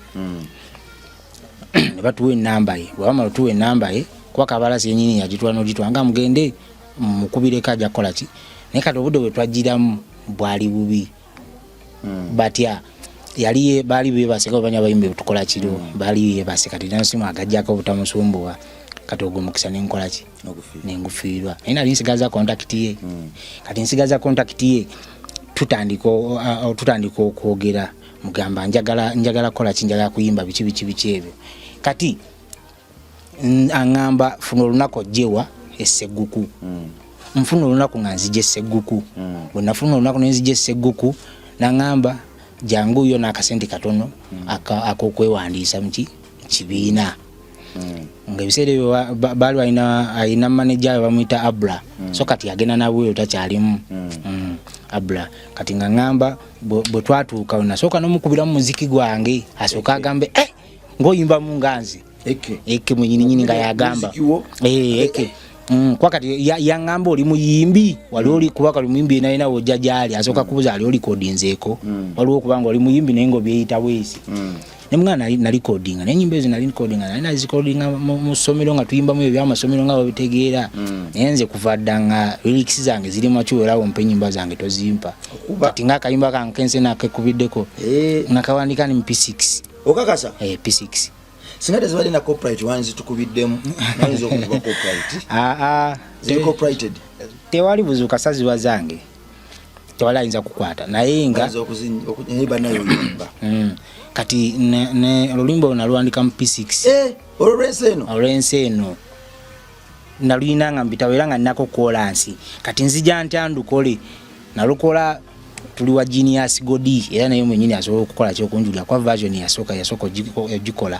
A: ne batuwa enamba ye. Bwe bamala otuwa enamba ye, kuba kabalasi yenyini yagitwala n'ogitwala, nga mugende mukubireko ajja kukola ki. Naye kati obudde bwe twagiramu bwali bubi batya, yali baali bebase, banya abayimbi tukola kiro, baali bebase. Kati nansimu agajjako obutamusumbuwa. Kati ogwo mukisa nenkola ki, nengufiirwa, naye nali nsigaza contact ye. Kati nsigaza contact ye, tutandika okwogera, mugamba njagala kukola ki, njagala kuyimba biki biki biki ebyo. Kati aŋŋamba funa olunaku ojjewa esegguku. Nfuna olunaku nga nzija esegguku. Bwe nafuna olunaku nenzija esegguku, naŋŋamba janguyo n'akasente katono ak'okwewandiisa muki kibiina. Nga ebiseera ebyo baali balina, alina manager we bamuyita Abra. So kati agenda nabweru, takyalimu. Abra. Kati nga ŋŋamba bwe twatuuka, nasooka nomukubiramu muziki gwange, asooka agambe, ng'oyimbamu nga nze Eke mwenyininyini nga yagamba. Eke. Kwa kati yaŋŋamba oli muyimbi, wali oli kuba kali muyimbi yena yena wojja gyali asooka kubuuza ali olikodinzeeko. Waliwo okubanga oli muyimbi naye ng'obyeyita bweyisi. Ne mwana nali recordinga, naye enyimba ezo nali recordinga, nali nazirecordinga mu ssomero nga tuyimbamu ebyo byamasomero nga babitegeera. Naye nze kuva dda nga lyrics zange ziri mature, era wompa enyimba zange tozimpa.
B: Okuba.
A: Kati ngaakayimba kange kense nakekubiddeko, nakawandika ni mu P6.
B: Okakasa?
A: Eh, P6.
B: Singa tezibadde na copyright, wanzitukubiddemu, nayinza okukuba copyright.
A: Aa.
B: Ziri copyrighted.
A: Tewali buzibu, kasaziba zange tewali ayinza kukwata, naye nga
B: Bayinza naye banayo oyimba.
A: Kati oluyimba olwo naluwandika mu P6.
B: Eh, olwo lwensi eno.
A: Olw'ensi eno naluyina nga mbitabo era nga nnako kolansi. Kati nzija ntya ndukole? Nalukola tuli wa Genius Godi, era naye mwenyini asobola okukola kyokunjulira kwa version yasooka ogikola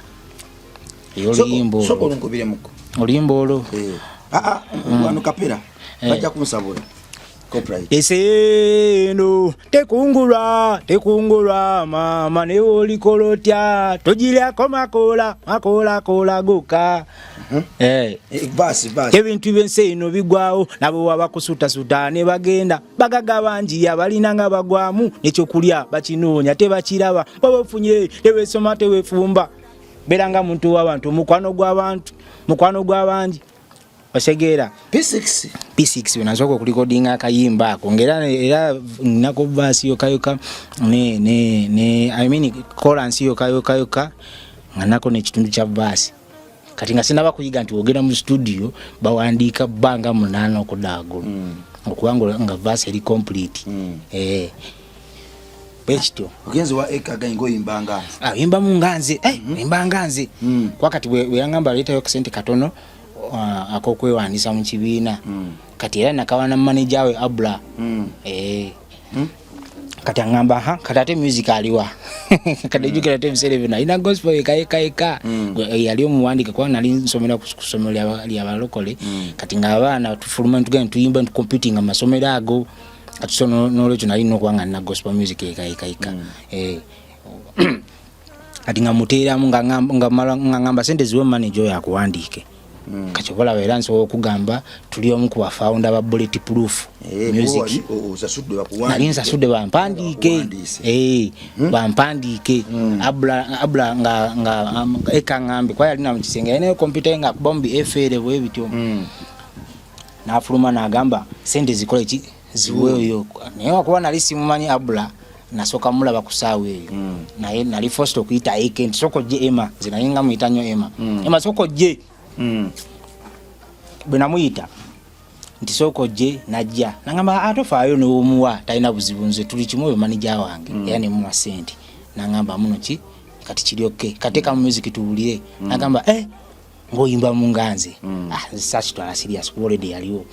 A: ey'oluyimba
B: Soka
A: olwo.
B: olunkubiremuko.
A: Oluyimba olwo?
B: Eh. Ah, ah, wano kapera bajja kunsabula copyright.
A: Eseno tekungulwa, tekungulwa mama, newe olikola otya togiryako makola makolakola goka. Eh.
B: Eh, basi basi.
A: Ebintu byensi eno bigwawo, nabo wabakusutasuta ne bagenda. Bagaga bangi abalina nga bagwamu, nekyokulya bakinoonya tebakiraba. Baba ofunye tewesoma, tewefumba, beera nga muntu w'abantu, mukwano gw'abantu, mukwano gw'abangi, osegeera?
B: P6.
A: P6 wenasooka okurecordinga akayimba ako, ngaera era nako verse yokayoka ne I mean chorus yokayokayoka, nga nako n'ekitundu kya verse. Kati nga sinaba kuyiga nti ogenda mu studio bawandiika bbanga 8 okudda waggulu okubanga nga verse eri complete. Eh, bwekityo.
B: Ogenze wa ekaga ngaoyimba nga nze.
A: Ah, oyimbamu nga nze, eh, oyimba nga nze. Kuba kati bwe yangamba leetayo kasente katono ak'okwewandiisa mu kibiina, kati era nakawana manager we Abla. Eh. Kati aŋŋamba, ha, kati ate music aliwa? Kati ejjukira ate ebiseera ebyo nalina gospel ekaekaeka yali omuwandiike, kuba nali nsomera ku ssomero lyabalokole. Kati ng'abaana tufuluma ntugenda ntuyimba, ntucompetinga mu masomero ago. Kati so n'olwekyo nali nina okuba nga nina gospel music ekaekaeka. Eh. Kati nga muteeramu nga ngamba sente ziwe manager oyo akuwandiike. Kati obalaba era nsobola okugamba tuli omu ku bafounder ba Bullet Proof
B: Eh,
A: Music.
B: kuba wali osasudde bakuwandiike.
A: Nali nsasudde bampandiike.
B: Bakuwandiise.
A: Eh, bampandiike. Abula abula nga eka ngambe kwa yalina mu kisenge, yalinayo kompyuta ye ng'akubamu bi FL bwe bityo. N'afuluma n'agamba sente zikole ki, ziweeyo. Naye wakuba nali simumanyi Abula, nasooka mulaba ku ssaawa eyo, naye nali forced okuyita Eke nti sooka ojje Emma. Nze naye nga muyita nnyo Emma. Emma, sooka ojje. Bwe namuyita nti sooka ojje, najja nangamba atofaayo newomuwa talina buzibu, nze tuli kimu, oyo manager wange. Era nemuwa sente, nangamba muno ki kati kiri okay, kateeka mu music tuwulire. Nagamba, eh, ng'oyimba mu nga nze. Ah, nze saakitwala serious kuba already yaliwo.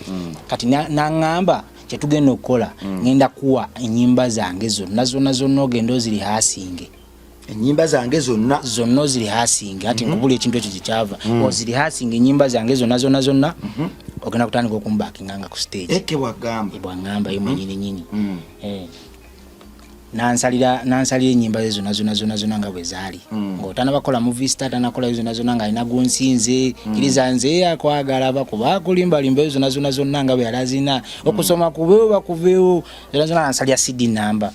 A: Kati naŋŋamba kyetugenda okukola, ngenda kuwa ennyimba zange zonna zonna zonna, ogenda ozirehearsinge.
B: Ennyimba zange zonna?
A: Zonna ozirehearsinge. Ati nkubula ekintu ekyo kyekyava, ozirehearsinge ennyimba zange zonna zonna zonna, ogenda kutandika okumbackinga nga ku stage.
B: Eke bwagamba?
A: Bwaŋŋamba ye mwenyini nyini. Eh. Nansalira ennyimba ze zonna zonna zonna zonna nga bwe zaali, ng'otanabakola movie star, tanakolayo zonna zonna, ng'alina gunsinze kiriza nze akwagala bakuba akulimbalimba, eyo zonna zonna zonna nga bwe yali azina okusoma kubeewo bakuveewo zonna zonna. Nansalira CD namba,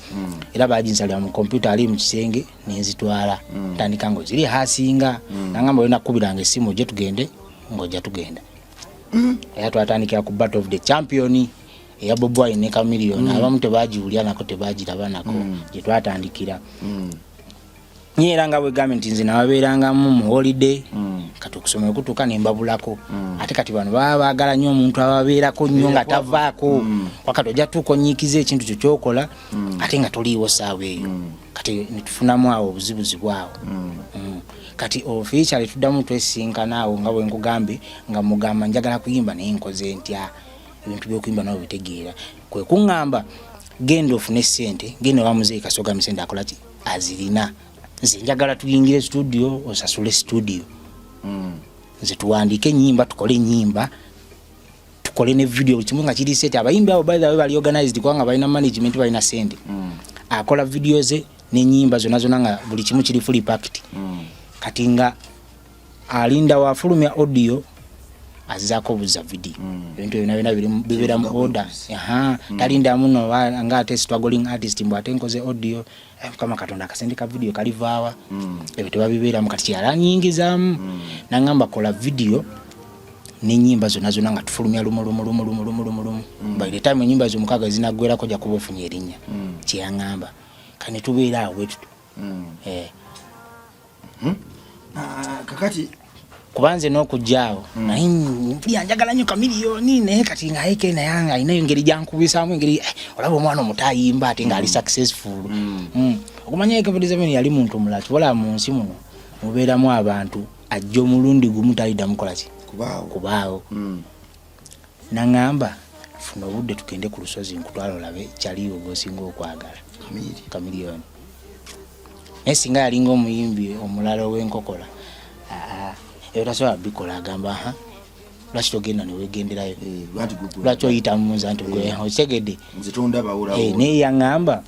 A: era baginsalira mu kompyuta ali mu kisenge, nenzitwala, ntandika nga ozirehearsinga. Nangamba olina kukubiranga essimu ojje tugende, ng'ojja tugenda. Era twatandikira ku Battle of the Champion eya Bobi Wine ne Chameleone. Abamu tebagiwulira nako, tebagiraba nako, gye twatandikira. Nye era nga bwegambye nti nze nababeerangamu mu holiday. Kati okusoma ekutuuka nembabulako, ate kati bano baba baagala nnyo omuntu ababeerako nnyo nga tavaako. Wakati ojja tuuka onyiikiza ekintu kyo kyokola, ate nga toliiwo saawa eyo. Kati netufunamu awo obuzibuzibu awo. Kati officially tuddamu twesinkana awo nga bwe nkugambye, nga mugamba njagala kuyimba naye nkoze ntya? Ebintu byokuyimba nawe bitegeera. Kwe kuŋŋamba genda ofune sente, genda wa muzeeyi Kasoga Misende akola ki azirina, nze njagala tuyingire studio, osasule studio, nze tuwandiike enyimba, tukole enyimba, tukole ne video, buli kimu nga kiri set. Abayimbi abo by the way bali organized kubanga balina management, balina sente. Akola video ze n'enyimba zonna zonna nga buli kimu kiri fully packed. Kati nga alinda wafulumya audio. Azaako obuza video. Ebintu byonna byonna bibeera mu order. Aha, talinda muno nga ate struggling artist mbu ate nkoze audio. Eh, Mukama Katonda, akasente ka video kalivaawa? Ebyo tebabibeeramu. Kati kyeyalanyingizaamu, nangamba kola video n'enyimba zonna zonna nga tufulumya lumu lumu lumu lumu lumu lumu lumu. By the time enyimba zo 6 zinaggwerako, ojja kuba ofunye erinnya. Kyeyaŋŋamba kati ne tubeera awo bwe tutyo. Eh.
B: Ah, kakati
A: Kuba nze n'okujja awo naye mpulira njagala nnyo Kamiliyoni, naye kati nga AK naye nga alina engeri gyankubisaamu engeri, eh, olaba omwana omuto ayimba ate ng'ali successful. Okumanya AK47 yali muntu mulala. Kibola mu nsi muno mubeeramu abantu ajja omulundi gumu taliddamu kola ki?
B: Kubaawo.
A: Kubaawo. Naŋŋamba, funa obudde tugende ku lusozi nkutwala olabe kyaliwo gwosinga okwagala.
B: Kamiri.
A: Kamiliyoni. Naye singa yalinga omuyimbi omulala ow'enkokola, aa, ebyo tasobola bikola. Agamba, aha, lwaki togenda newegenderayo?
B: Eh, lwaki
A: Lwaki oyita munza nti gwe okitegedde?
B: Nze tondabawulawo.
A: Eh, naye yaŋŋamba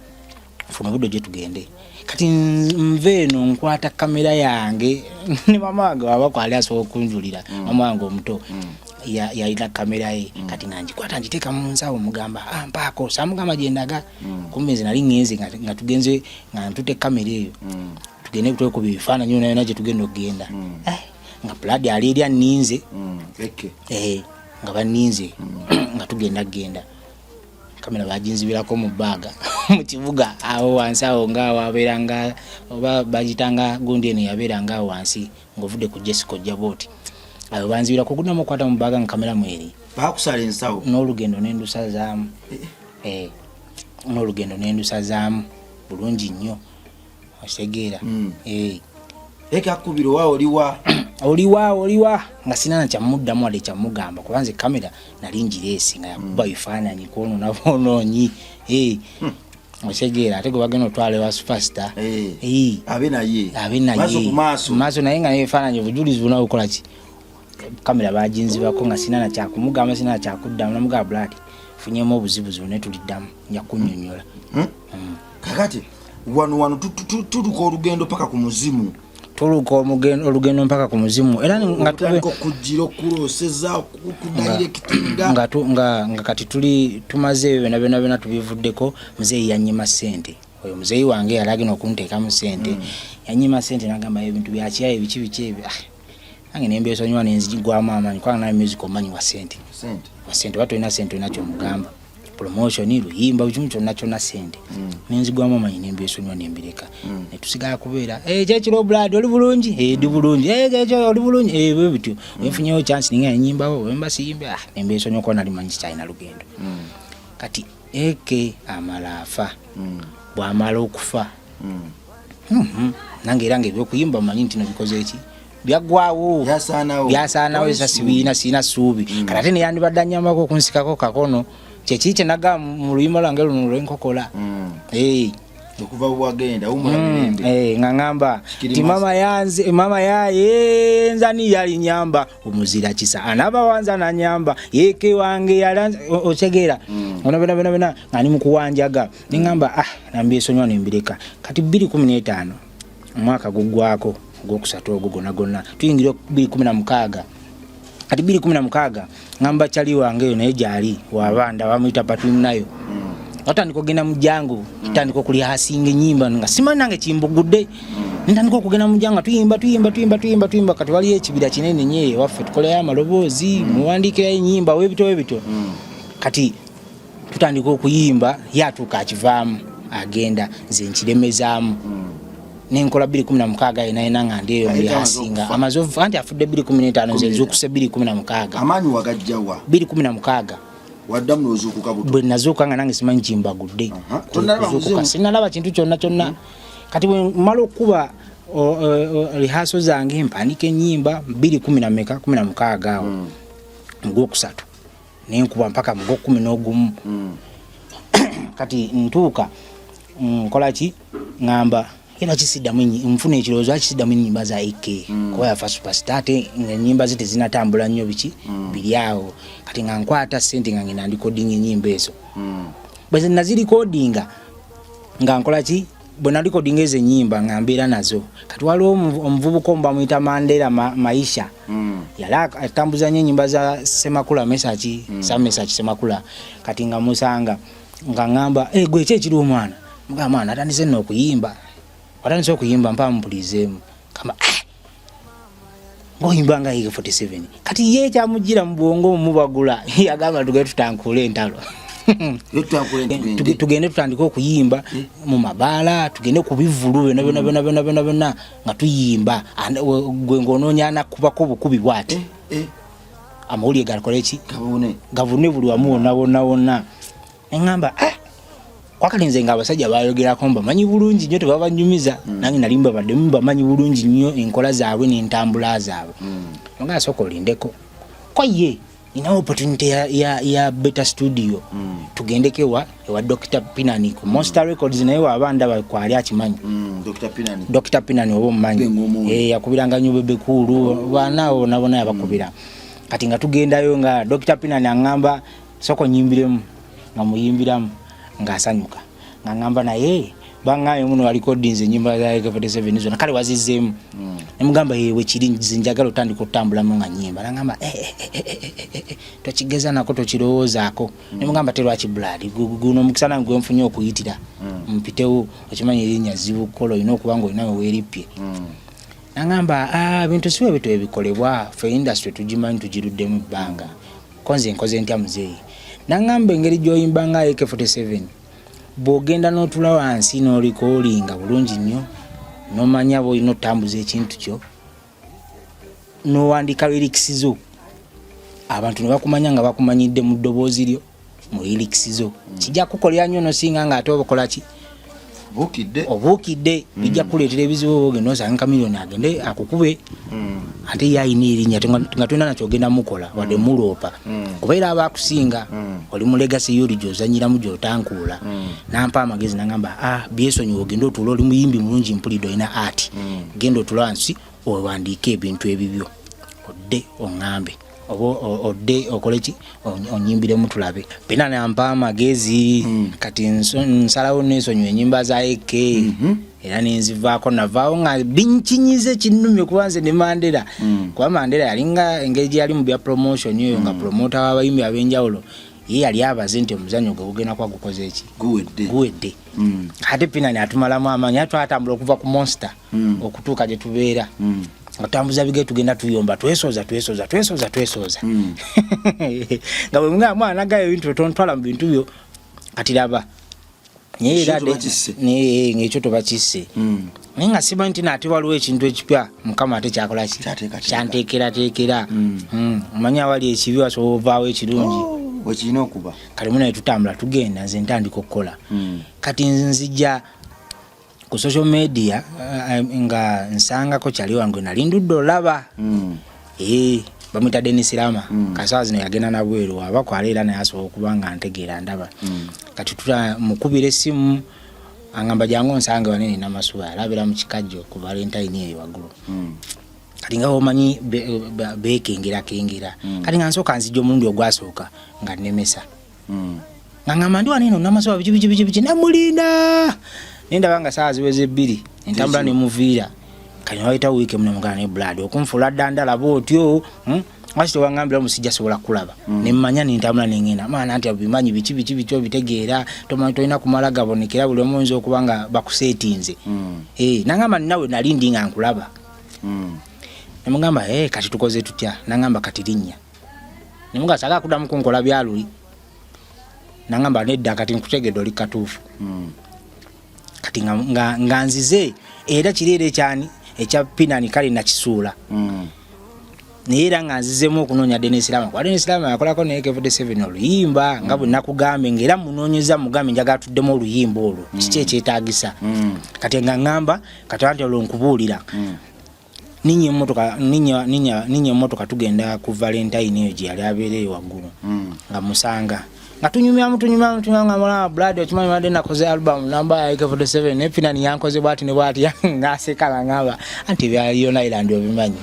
A: funa obudde gye tugende. Kati nve eno nkwata kamera yange ne mama wange waba kwali asobola okunjulira. Mama wange omuto yalina kamera ye. Kati nga ngikwata ngiteeka mu nsawo, mugamba, "Ah, mpaako." Samugamba gyendaga. Kumbe nze nali ŋŋenze nga tugenze nga ntute kamera eyo tugende twekuba ebifaananyi yona yona gye tugenda okugenda. Eh, nga pladi ali eri anninze.
B: Eke.
A: Eh, nga baninze nga tugenda genda, kamera baginzibirako mu baaga mu kibuga awo wansi awo nga wabeera nga oba bagitanga gundi eno yabeera nga awo wansi ng'ovudde ku Jesco ojja booti awo banzibirako gunamu okukwata mu baaga nga kamera mweri.
B: Bakusala ensawo?
A: N'olugendo nendusazaamu. Eh, n'olugendo nendusazaamu bulungi nnyo, okitegeera? Eh.
B: Eke akubira, owa oliwa?
A: Oliwa, oliwa? Nga sina nakyamuddamu wadde kyamugamba, kuba nze kamera nali ngireesi nga yakuba bifaananyi kwonona bwonoonyi. Eh, okitegeera? Ate gwe bagenda otwala ewa superstar.
B: Eh.
A: Eh,
B: abe naye.
A: Abe naye.
B: Maaso ku maaso.
A: Maaso naye nga nebifaananyi obujulizi buna bukola ki? Kamera baginzibako nga sina nakyakumugamba, sina nakyakuddamu. Namugamba, "Blood, funyemu obuzibuzibu naye tuliddamu, nja kunnyonnyola."
B: Kakati wano wano tutuka olugendo paka ku muzimu.
A: Tuluka olugendo mpaka ku muzimu era nga
B: otandika okujjira okuloseza okudirectinga.
A: Nga kati tuli tumaze ebyo byonna byonna byonna tubivuddeko. Muzeeyi yanyima ssente. Oyo muzeeyi wange yali agenda okunteekamu ssente, yanyima ssente nagamba ebintu byakiyaye biki biki ebyo. Ah, nange nembyesonyiwa nenzigwamu amaanyi kubanga naye music omanyi wa ssente.
B: Sente.
A: Wa ssente. Oba tolina ssente olina kyomugamba, promotion, luyimba, bukimu kyonna kyonna ssente. Nenzigwamu amaanyi nembyesonyiwa nembireka netusigala kubeera, "Eh, kyekiro blood, oli bulungi?" "Eh, ndi bulungi." "Eh, kyekiro oli bulungi?" "Eh," bwe bityo. Wenfunyewo chance ninga nenyimbawo, wemba siyimbe, ah, nembyesonyiwa kuba nali manyi kikyalina lugendo. Kati AK amala afa. Bwamala okufa, nange era nga ebyokuyimba manyi nti nobikoze eki byaggwawo.
B: Byasaanawo.
A: Byasaanawo esa sibiina sirina ssuubi. Kati ate neyandibadde anyambako okunsikako kakono kyekiri kyenaga mu luyimba lwange luno lwenkokola. Eh.
B: Okuva bwewagenda wumula mirembe.
A: Eh, nga ngamba
B: Kikiri
A: ti mama yanze mama yaye nzani yali nyamba omuzira kisa anaba wanza nanyamba yeke wange yalanze otegeera? Ono bena bena bena nga ndi mukuwanjaga nengamba, ah, nambyesonyiwa nembireka. Kati 2015 omwaka guggwako ogwokusatu ogwo gonna gonna tuyingira 2016. Kati 2016 ngamba kyali wange eyo naye gyali wabanda bamuyita Patulinayo, watandika okugenda mu jangu, tutandika okurehearsinga enyimba nga simanyi nange kimbugudde. Ntandika okugenda mu jangu nga tuyimba tuyimba tuyimba tuyimba tuyimba. Kati waliyo ekibira kinene nnyo eyo ewaffe, tukoleyo amaloboozi, muwandiikirayo enyimba webityo webityo. Kati tutandika okuyimba, ye atuuka akivaamu agenda, nze nkiremezaamu nenkola 2016 yena yena nga ndi eyo
B: Aye,
A: murehearsinga.
B: amaze okufa.
A: Amaze okufa anti afudde 2015, nze nzuukuse 2016.
B: Amaanyi wagajjawa?
A: 2016.
B: Waddamu nozuukuka buto?
A: Bwe nazuuka nga nange simanyi kimbagudde.
B: Aha. Tonnalaba
A: Kuzuukuka,
B: muzimu?
A: sinalaba kintu kyonna kyonna. Kati bwe mmala okukuba rehearsal zange mpandika enyimba bbiri kumi na meka 16 awo mugwokusatu nenkuba mpaka mugwokumi n'ogumu. Kati ntuuka nkola ki? Ŋŋamba era kisiddamu nfuna ekirowoozo akisiddamu ennyimba za AK kuba yafa superstar ate nga ennyimba ze tezinatambula nnyo biki biri awo. Kati nga nkwata sente nga ngenda ndirecordinga ennyimba ezo. Bwe nazirecordinga nga nkola ki? Bwe nalikodinga ezo ennyimba nga mbeera nazo. Kati waliwo omuvubuka omu bamuyita Mandela Maisha. Yali atambuza nnyo ennyimba za Semakula Mesaki, sa Mesaki Semakula. Kati nga musanga nga ŋŋamba, "Eh, gwe ki ekiriwo mwana?" Mugamba, "Mwana, atandise nno okuyimba. Watandise okuyimba, mpa mpulizeemu." Gamba, "Ah, ng'oyimba nga AK47." Kati ye ekyamujjira mu bwongo omubagula, yagamba tugende tutankuule entalo. Tugende tutandike okuyimba mu mabaala, tugende ku bivvulu byonna byonna byonna byonna byonna byonna nga tuyimba. Gwe ng'onoonya anakubako obukubi bw'ati, amawulire gakole ki? Gavune buli wamu wonna wonna wonna. Neŋŋamba, ah, kwakati nze nga abasajja bayogerako mbamanyi bulungi nnyo, tebabanyumiza. Nange nali mbabaddemu, mbamanyi bulungi nnyo enkola zaabwe n'entambula zaabwe. Nga sooka olindeko ko ye ninawo opportunity ya Beta Studio. Tugendeko ewa Dr Pinani ku Monster Records, naye waba ndaba kwali akimanyi.
B: Dr. Pinani.
A: Dr Pinani oba omumanyi?
B: Benga.
A: Eh, yakubiranga nnyo Bebe Cool, baana bona bona yabakubira. Kati nga tugendayo nga Dr Pinani aŋŋamba, "Sooka onyimbiremu." Nga muyimbiramu ng'asanyuka, nga ŋŋamba, "Naye baŋŋambye muno walikodinze ennyimba za AK47 zonna, kale wazizzeemu?" Nemugamba, "Ewe kiri nze njagala otandika otambulamu nga nyimba." Nagamba, "Eh, eh, eh, eh, eh, eh, eh, tokigeza nako, tokirowoozaako." Nemugamba, "Terwaki blood, guno omukisa nange gwenfunye okuyitira mpitewo. Okimanyi erinnya zibu kukola, olina okuba nga olina weweerippye." Nagamba, "Ah, ebintu si bwe bityo ebikolebwa, fe industry tugimanyi, tugiruddemu ebbanga. Ko nze nkoze ntya, muzeeyi?" Nagamba, "Engeri gy'oyimba nga AK47, bw'ogenda n'otula wansi n'olikoolinga bulungi nnyo, n'omanya bw'olina otambuza ekintu kyo, n'owandiika lyrics zo, abantu ne bakumanya nga bakumanyidde mu ddoboozi lyo mu lyrics zo, kijja kukolera nnyo nosinga ng'ate obakola ki?"
B: Buukidde.
A: Obuukidde, bijja kukuleetera ebizibu. Oba ogenda osanga Chameleone agende akukube, ate ye ayina erinnya, nga tolina nakyogenda mukola wadde muloopa, kubeera aba akusinga oli mu legacy yoli gyozanyiramu gyotankuula. Nampa amagezi, nagamba, "Ah, byesonyiwa, ogende otuule, oli muyimbi mulungi, mpulidde olina art. Genda otule wansi owandiike ebintu ebibyo, odde oŋŋambe oba odde okole ki, onyimbiremu tulabe." Pena nampa amagezi. Kati nsalawo nensonyiwa enyimba za AK era nenzivaako. Navaawo nga binkinyize, kinnumye, kuba nze ne Mandela, kuba Mandela yalinga engeri gye yali mu bya promotion eyo, nga promota w'abayimbi ab'enjawulo, ye yali abaze nti omuzannyo gwe gugenda kuba gukoze eki?
B: Guwedde.
A: Guwedde. Ate Pinani atumalamu amaanyi, ate twatambula okuva ku Monster okutuuka gye tubeera, nga tutambuza bigere, tugenda tuyomba, twesoza, twesoza, twesoza, twesoza, nga bwe mugamba, "Mwana gayo ebintu tontwala mu bintu byo." Kati laba naye era
B: Ekyo tobakisse.
A: Naye ng'ekyo tobakisse. Naye nga simanyi nti naate waliwo ekintu ekipya Mukama ate kyakola ki?
B: Kyateekateeka.
A: Kyanteekerateekera. Omanyi awali ekibi wasobola ovaawo ekirungi.
B: Oh, bwekirina okuba.
A: Kati munaye tutambula tugenda, nze ntandika okukola. Kati nzija ku social media, nga nsangako kyali wange nali ndudde olaba. Eh, bamwita Denis Lama. Kasawa zino yagenda nabweru, aba kwala era naye asobola okuba nga ntegeera ndaba. Kati tuta mukubira essimu, angamba, "Jangu onsange wanene Namasuba." Alabira mu Kikajjo ku Valentine eyo waggulu. Kati nga omanyi bekengerakengera. Kati nga nsooka nzija omulundi ogwasooka nga nnemesa, nga ngamba, "Ndi waneno Namasuba, biki biki biki biki." Namulinda nendaba nga saawa ziweze 2, entambula nemuviira. Kati newayitawo wiiki emu, nemugana, "Ne blood okunfuula ddandala bwotyo, Lwaki tewangambira omusijja sobola kulaba?" Nemmanya nentambula nengenda, "Maana nti obimanyi biki biki biki, obitegeera, tomanyi tolina kumala gabonekera buli omu, oyinza okuba nga bakuseetinze." Eh, nangamba, "Nawe nali ndi nga nkulaba." Nemugamba, "Eh, kati tukoze tutya?" Nangamba, "Kati linnya." Nemugamba, "Saagala kuddamu kunkola byaluli." Nangamba, "Nedda, kati nkutegedde, oli katuufu." Kati nga nzize era kiri era ekyani ekya Pinani, kale nakisuula. Naye era nga nzizemu okunoonya Denis Lama, kuba Denis Lama yakolako ne AK47 oluyimba nga bwe nakugambe, ngaera munoonyeza mugambe njagala tuddemu oluyimba olwo, kiki ekyetaagisa. Kati nga ŋŋamba, kati anti olwo nkubuulira, ninnya emmotoka, ninnya emmotoka, tugenda ku Valentine eyo gye yali abeera eyo waggulu. Nga musanga nga tunyumyamu, tunyumyamu, tunyumyamu, nga mulaba, "Blood, okimanyi badde nakoze album namba ya AK47 ne Pinani yankoze bwati ne bwati." Ng'aseka, ngamba, "Anti ebya Leone Island obimanyi."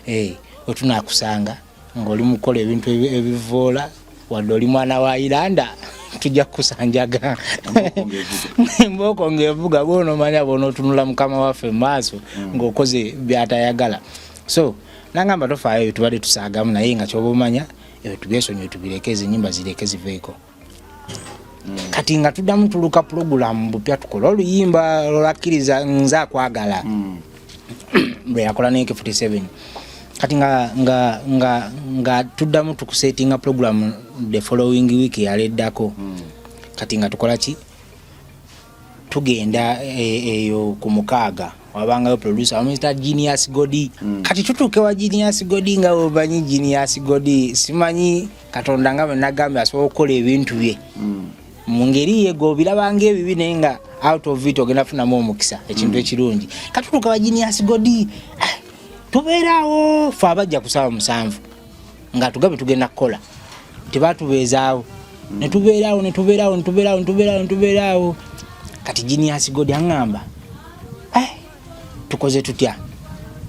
A: Eh, wetunakusanga ng'oli mu kukola ebintu ebivoola, wadde oli mwana wa Iranda. Tujja kukusanjaga embooko ng'evuga, bwonomanya bwonootunula mukama waffe mu maaso ng'okoze byatayagala. So nangamba, tofaayo, ebyo tubadde tusaagamu, naye nga kyoba omanya ebyo tubyesonyiwe, tubireke, ezo enyimba zireke ziveeko. Kati nga tuddamu tuluka pulogulamu bupya, tukole oluyimba olwakkiriza nze akwagala lwe yakola ne AK47. Kati nga tuddamu tukusetinga program the following week yaleddako. Kati nga tukola ki? Tugenda eyo ku 6, wabangayo producer Mr Genius Godi. Kati tutuuke wa Genius Godi, nga omanyi Genius Godi, simanyi Katonda nga bwe nagambye asobola okukola ebintu bye mu ngeri ye, gobirabanga ebibi, naye nga out of it ogenda funamu omukisa, ekintu ekirungi. Katutuuka wa Genius Godi, ah, tubeeraawo fe abajja ku saawa 7 nga tugabe tugenda kukola, tebatubeezaawo, netubeeraawo, netubeeraawo, netubeeraawo, netubeeraawo, netubeeraawo. Kati Genius Godi aŋŋamba, "Eh, tukoze tutya?"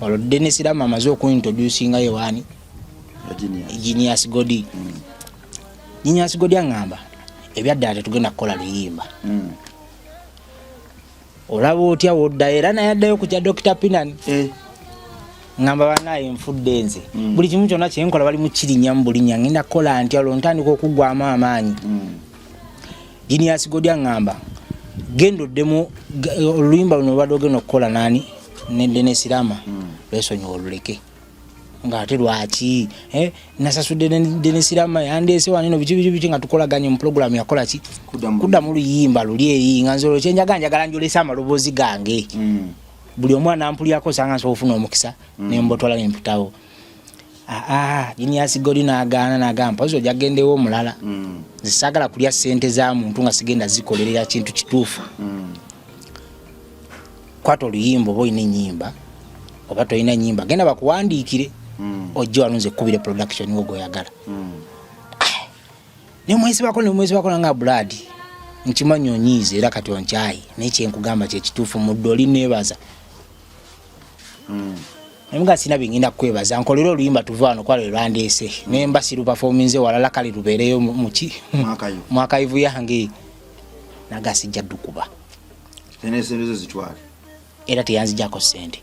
A: Olwo Denis Rama amaze okuintroducinga yewaani Genius Godi. Genius Godi aŋŋamba, ebyaddala tetugenda kukola luyimba, olaba otya woddayo? Era naye addayo ku kya Dr Pinan. Ŋŋamba, banaye nfudde nze, buli kimu kyonna kyenkola bali mukirinyamu bulinnya, ngenda kukola ntya? Olwo ntandika okuggwamu amaanyi. Genius Godi aŋŋamba, genda oddemu oluyimba luno obadde ogenda okukola nani ne Denis Rama, lwesonyiwa oluleke. Ngaate lwaki? Eh, nasasudde Denis Rama, yandeese wanino, biki biki biki, nga tukolaganye mu pulogulamu yakola ki?
B: Kuddamu.
A: Kuddamu luyimba luli eri, nga nze olwo kyenjaga, njagala njolese amaloboozi gange, buli omwana ampulyako, osanga nsobola ofuna omukisa nembotwala nempitawo. Aa, Genius Godi nagaana, nagamba, mpozi ojja gendewo omulala, nze saagala kulya sente za muntu nga sigenda zikolerera kintu kituufu. Kwata oluyimba, oba olina enyimba oba tolina nyimba, genda bakuwandiikire, ojje wano nze kkubire production wo gweoyagala. Nemwesibako, nemwesibako, nanga Brad, nkimanyi onyiize era kati onkyayi, naye kyenkugamba kyekituufu, mudde oli nebaza naye nga sina byengenda kukwebaza, nkolera oluyimba tuve wano, kwala lwandeese nemba siruperforminze walala, kale lubeereyo muki
B: Mwakayo.
A: Mwakayivu yange. Naga sijja ddukuba.
B: Nesente zo zitwale.
A: Era teyanzijako sente.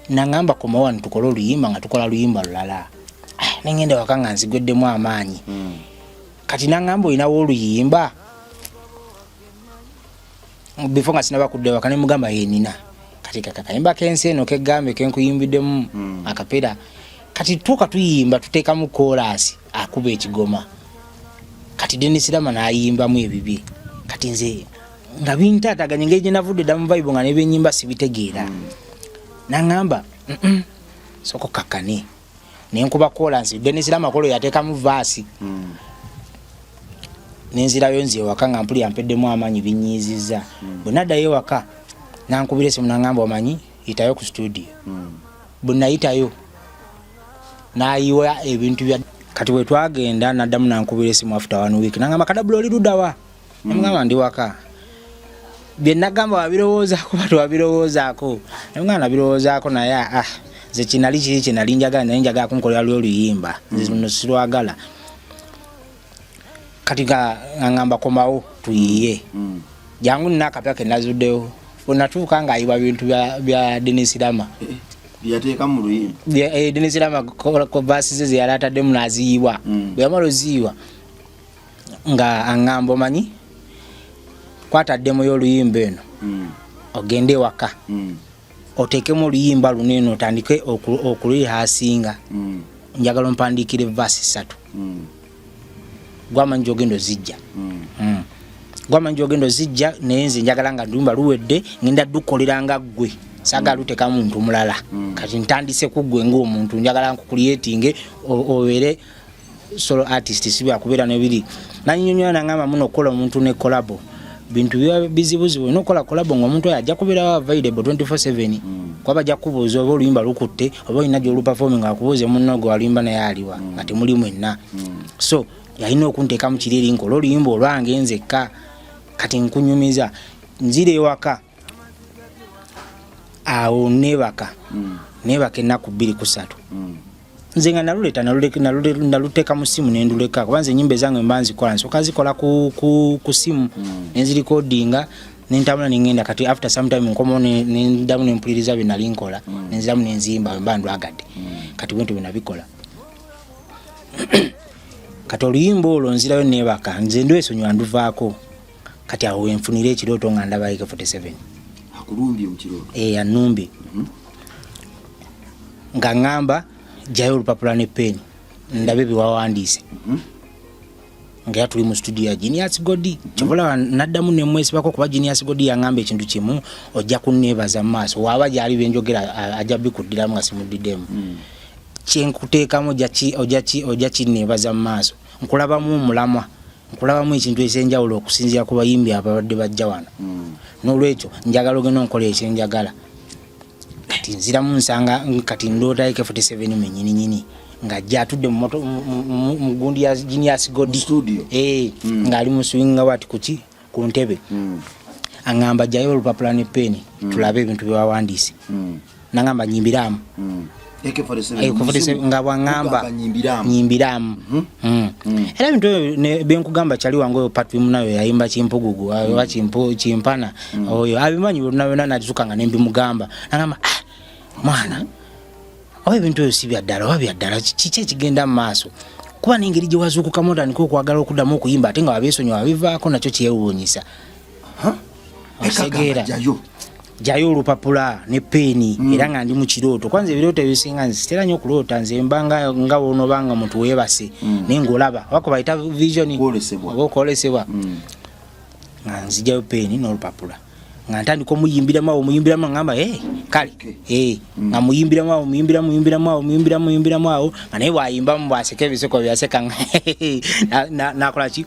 A: Nangamba, koma wano tukole oluyimba, nga tukola luyimba lulala. Ah, nengenda waka nga nzigweddemu amaanyi. Kati nangamba, olinawo oluyimba? Before nga sinaba kudda waka, nemugamba, yenina kati kakayimba kensi eno kegambe kenkuyimbiddemu akapera. Kati tuuka tuyimba, tuteekamu chorus, akuba ekigoma. Kati Denis Rama n'ayimbamu ebibye. Kati nze nga bintaataganye, engeri gye navudde dda mu vibe nga nebyenyimba sibitegeera. Naŋŋamba, "Sooka okkakkane." Nenkuba chorus, Denis Rama kolo yateekamu verse. Nenzirayo nze ewaka nga mpulira mpeddemu amaanyi, binyiizizza. Bwe naddayo ewaka, nankubira esimu, naŋŋamba, omanyi, yitayo ku studio. Bwe nayitayo, nayiwa ebintu bya. Kati bwe twagenda, naddamu nankubira esimu after one week, nangamba, kadabula, oli luddawa? Nemugamba, ndi waka. Bye nagamba wabirowoozaako ba tewabirowoozaako? Nemugamba, nabirowoozaako, naye ah, nze kinali kiri kyenali njagala, naye njagala kunkolera lwe oluyimba, nze luno sirwagala. Kati nga ngamba, komawo tuyiye, jangu, nina akapya ke nazuddewo. Bwe natuuka ng'ayiwa bintu bya Denis Rama.
B: Byeyateeka mu luyimba.
A: Denis Rama ko verse ze zeyali ataddemu n'aziyiwa. Bwe yamala oziyiwa, nga aŋŋamba, omanyi, kwataddemu y'oluyimba eno, ogende ewaka oteekemu oluyimba luno eno, otandike okurehearsinga, njagala ompandiikire verse 3, gwamanyi gyogenda ozijja. Gwamanyi gyogenda ozijja, naye nze njagala nga luyimba luwedde ngenda dukolera nga ggwe, saagala luteeka muntu mulala. Kati ntandise ku ggwe ng'omuntu, njagala nkucreatinge obeere solo artist, si byakubeera nebiri. Nanyonyola nangamba, muno okukola omuntu ne collabo bintu biba bizibuzibu, olina okukola collabo ngaomuntu oyo ajja kubeerawo available 24/7, kuba bajja kukubuuza oba oluyimba lukutte oba olina gyoluperforming, akubuuze munno gwe waluyimba naye aliwa, nga temuli mwenna. So yalina okunteekamu kiri eri nkola oluyimba olwange nzekka. Kati nkunyumiza, nzira ewaka awo nebaka, nebaka ennaku 2 ku 3. Nze nga naluleta naluteeka mu simu nenduleka, kuba nze enyimba ezange mba nzikola, nsooka zikola ku simu, nenzirikodinga, nentambula nengenda. Kati after some time nkomawo nendamu nempuliriza bye nali nkola, nenziramu nenzimba mba ndwagadde. Kati bwentyo bwe nabikola. Kati oluyimba olwo nzirayo nebaka, nze ndwesonyiwa, nduvaako. Kati awo wenfunira ekirooto nga ndaba AK47.
B: Akulumbye mu kirooto?
A: Eh, anumbye nga ŋŋamba, "Jjayo olupapula ne peeni ndabe byewawandiise," nga era tuli mu studio ya Genius Godi. Kyova naddamu nemwesibako, kuba Genius Godi yaŋŋamba ekintu kimu: "Ojja kunneebaza mu maaso." Waaba gyali, byenjogera ajja bikuddiramu nga simuddiddemu. Kyenkuteekamu ojja kinneebaza mu maaso. Nkulabamu omulamwa, nkulabamu ekintu ekyenjawulo okusinziira ku bayimbi ababadde bajja wano. N'olwekyo njagala ogenda onkola ekyenjagala. Kati nziramu nsanga, kati ndoota AK47 menyininyini ng'ajja atudde mu gundi ya Genius Godi.
B: Studio.
A: Eh, ng'ali mu swinga bwati kuki ku ntebe, aŋŋamba, "Jjayo olupapula ne peeni tulabe ebintu bye wawandiise." Naŋŋamba, "Nyimbiraamu."
B: AK47?
A: AK47, nga bwaŋŋamba,
B: Kugamba nyimbiraamu.
A: "Nyimbiraamu." Era ebintu ebyo byenkugamba, kyali wange oyo Patwimu nayo yayimba Kimpugugu oba Kimpana, oyo abimanyi byonna byonna. Natuka nga nembimugamba, nagamba, "Ah, mwana, oba ebintu ebyo si byaddala oba byaddala, kiki ekigenda mu maaso? Kuba n'engeri gye wazuukukamu otandika okwagala okuddamu okuyimba ate nga wabyesonyiwa wabivaako, nakyo kyewuunyisa." Otegeera?
B: Jayo.
A: Jayo olupapula ne peeni. Era nga ndi mu kirooto. Kwanza ebirooto ebisinga nze sitera nnyo okuloota. Nze mba nga wonoba nga muntu weebase, naye ng'olaba oba kubayita vision.
B: Kwolesebwa.
A: Oba okwolesebwa. Nga nzijayo peeni n'olupapula, nga ntandika omuyimbiramu awo, muyimbiramu, ngamba, "Hey, kale." Hey, nga muyimbiramu awo, muyimbiramu, muyimbiramu awo, muyimbiramu, muyimbiramu awo, nga naye bwayimbamu, bwaseka ebiseko byaseka, nakola ki,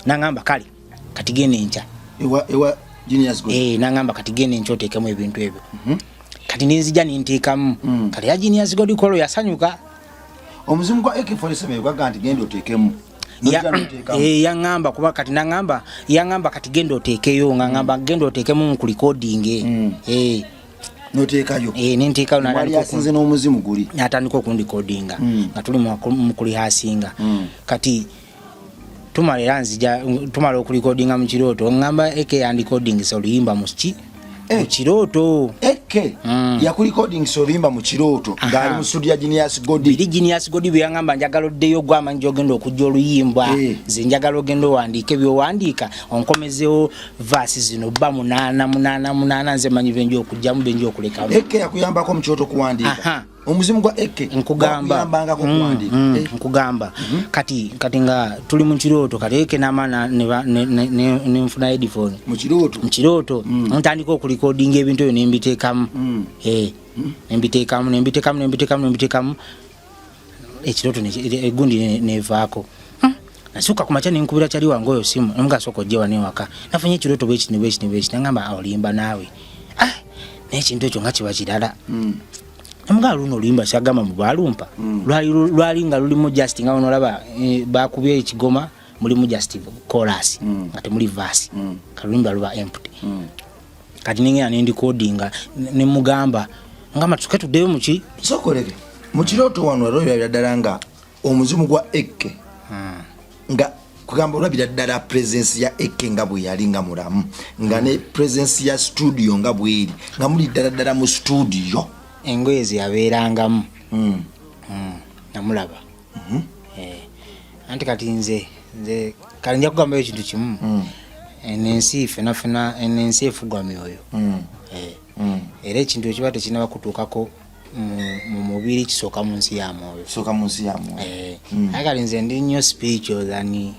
A: nangamba, "Kale, kati genda enkya."
B: Ewa Genius God.
A: Eh, nangamba, "Kati genda enkya oteekemu ebintu ebyo." Kati nenzija ninteekamu. Kati ya Genius God kolo yasanyuka.
B: Omuzimu gwa AK47 gwaga nti genda oteekemu? Nojja n'oteekamu.
A: Eh, yaŋŋamba, kuba kati naŋŋamba, yaŋŋamba, "Kati genda oteekeyo," nga ŋŋamba, "Genda oteekemu nkulikodinge." Eh,
B: N'oteekayo.
A: Eh, nenteekayo.
B: Mwali asinze n'omuzimu guli.
A: Natandika okundikodinga nga tuli mu kulihasinga. Kati tumala, era nzija tumala okulikodinga mu kirooto, ŋŋamba AK yandikodingisa oluyimba mu ki, mu kirooto.
B: AK yakulikodingisa oluyimba mu kirooto ng'ali mu studio ya Genius Godi?
A: Biri Genius Godi bye yaŋŋamba: "Njagala oddeyo, gwamanyi gyogenda okujja oluyimba. Nze njagala ogenda owandiike byowandiika, onkomezewo verse zino ba munaana munaana munaana, nze manyi benja okugjamu, benja okulekamu."
B: AK yakuyambako mu kirooto kuwandiika? Omuzimu gwa AK
A: Nkugamba.
B: gwakuyambangako kuwandiika? Eh.
A: Nkugamba, kati nga tuli mu kirooto, kati AK nama nenfuna headphone.
B: Mu kirooto?
A: Mu kirooto, ntandika okulikodinga ebintu ebyo nembiteekamu. Eh, nembiteekamu, nembiteekamu, nembiteekamu, nembiteekamu. Ekirooto egundi nevaako. Nasukka ku makya nenkubira kyali wange oyo simu, nomuga, "Sooka ojje wano ewaka, nafunye ekirooto bwekiti ne bwekiti ne bwekiti." Nagamba, "Ah, olimba naawe." Ah, naye ekintu ekyo nga kiba kirala. Namugaa, "Luno oluyimba kyagamba mu balumpa lwali nga lulimu just nga onolaba, eh, bakubye ekigoma, mulimu just chorus, nga temuli verse. Kaluyimba luba empty." Kati nengenda nendikodinga, nemugamba ngamba, "Tuke tuddeyo muki."
B: Sokoleke mu kirooto wano wali olabira ddala nga omuzimu gwa AK, nga kugamba olabira ddala presence ya AK nga bwe yali nga mulamu, nga ne presence ya studio nga bweri, nga muli ddala ddala mu studio.
A: Engoye zeyabeerangamu. Namulaba. Eh, anti kati nze kale nja kugambayo ekintu kimu. Eno ensi fena fena, eno ensi efugwa myoyo. Eh, era ekintu ekiba tekinaba kutuukako mu mubiri, kisooka mu nsi ya mwoyo.
B: Sooka mu nsi ya mwoyo.
A: Eh, aye kati nze ndi nnyo spiritual than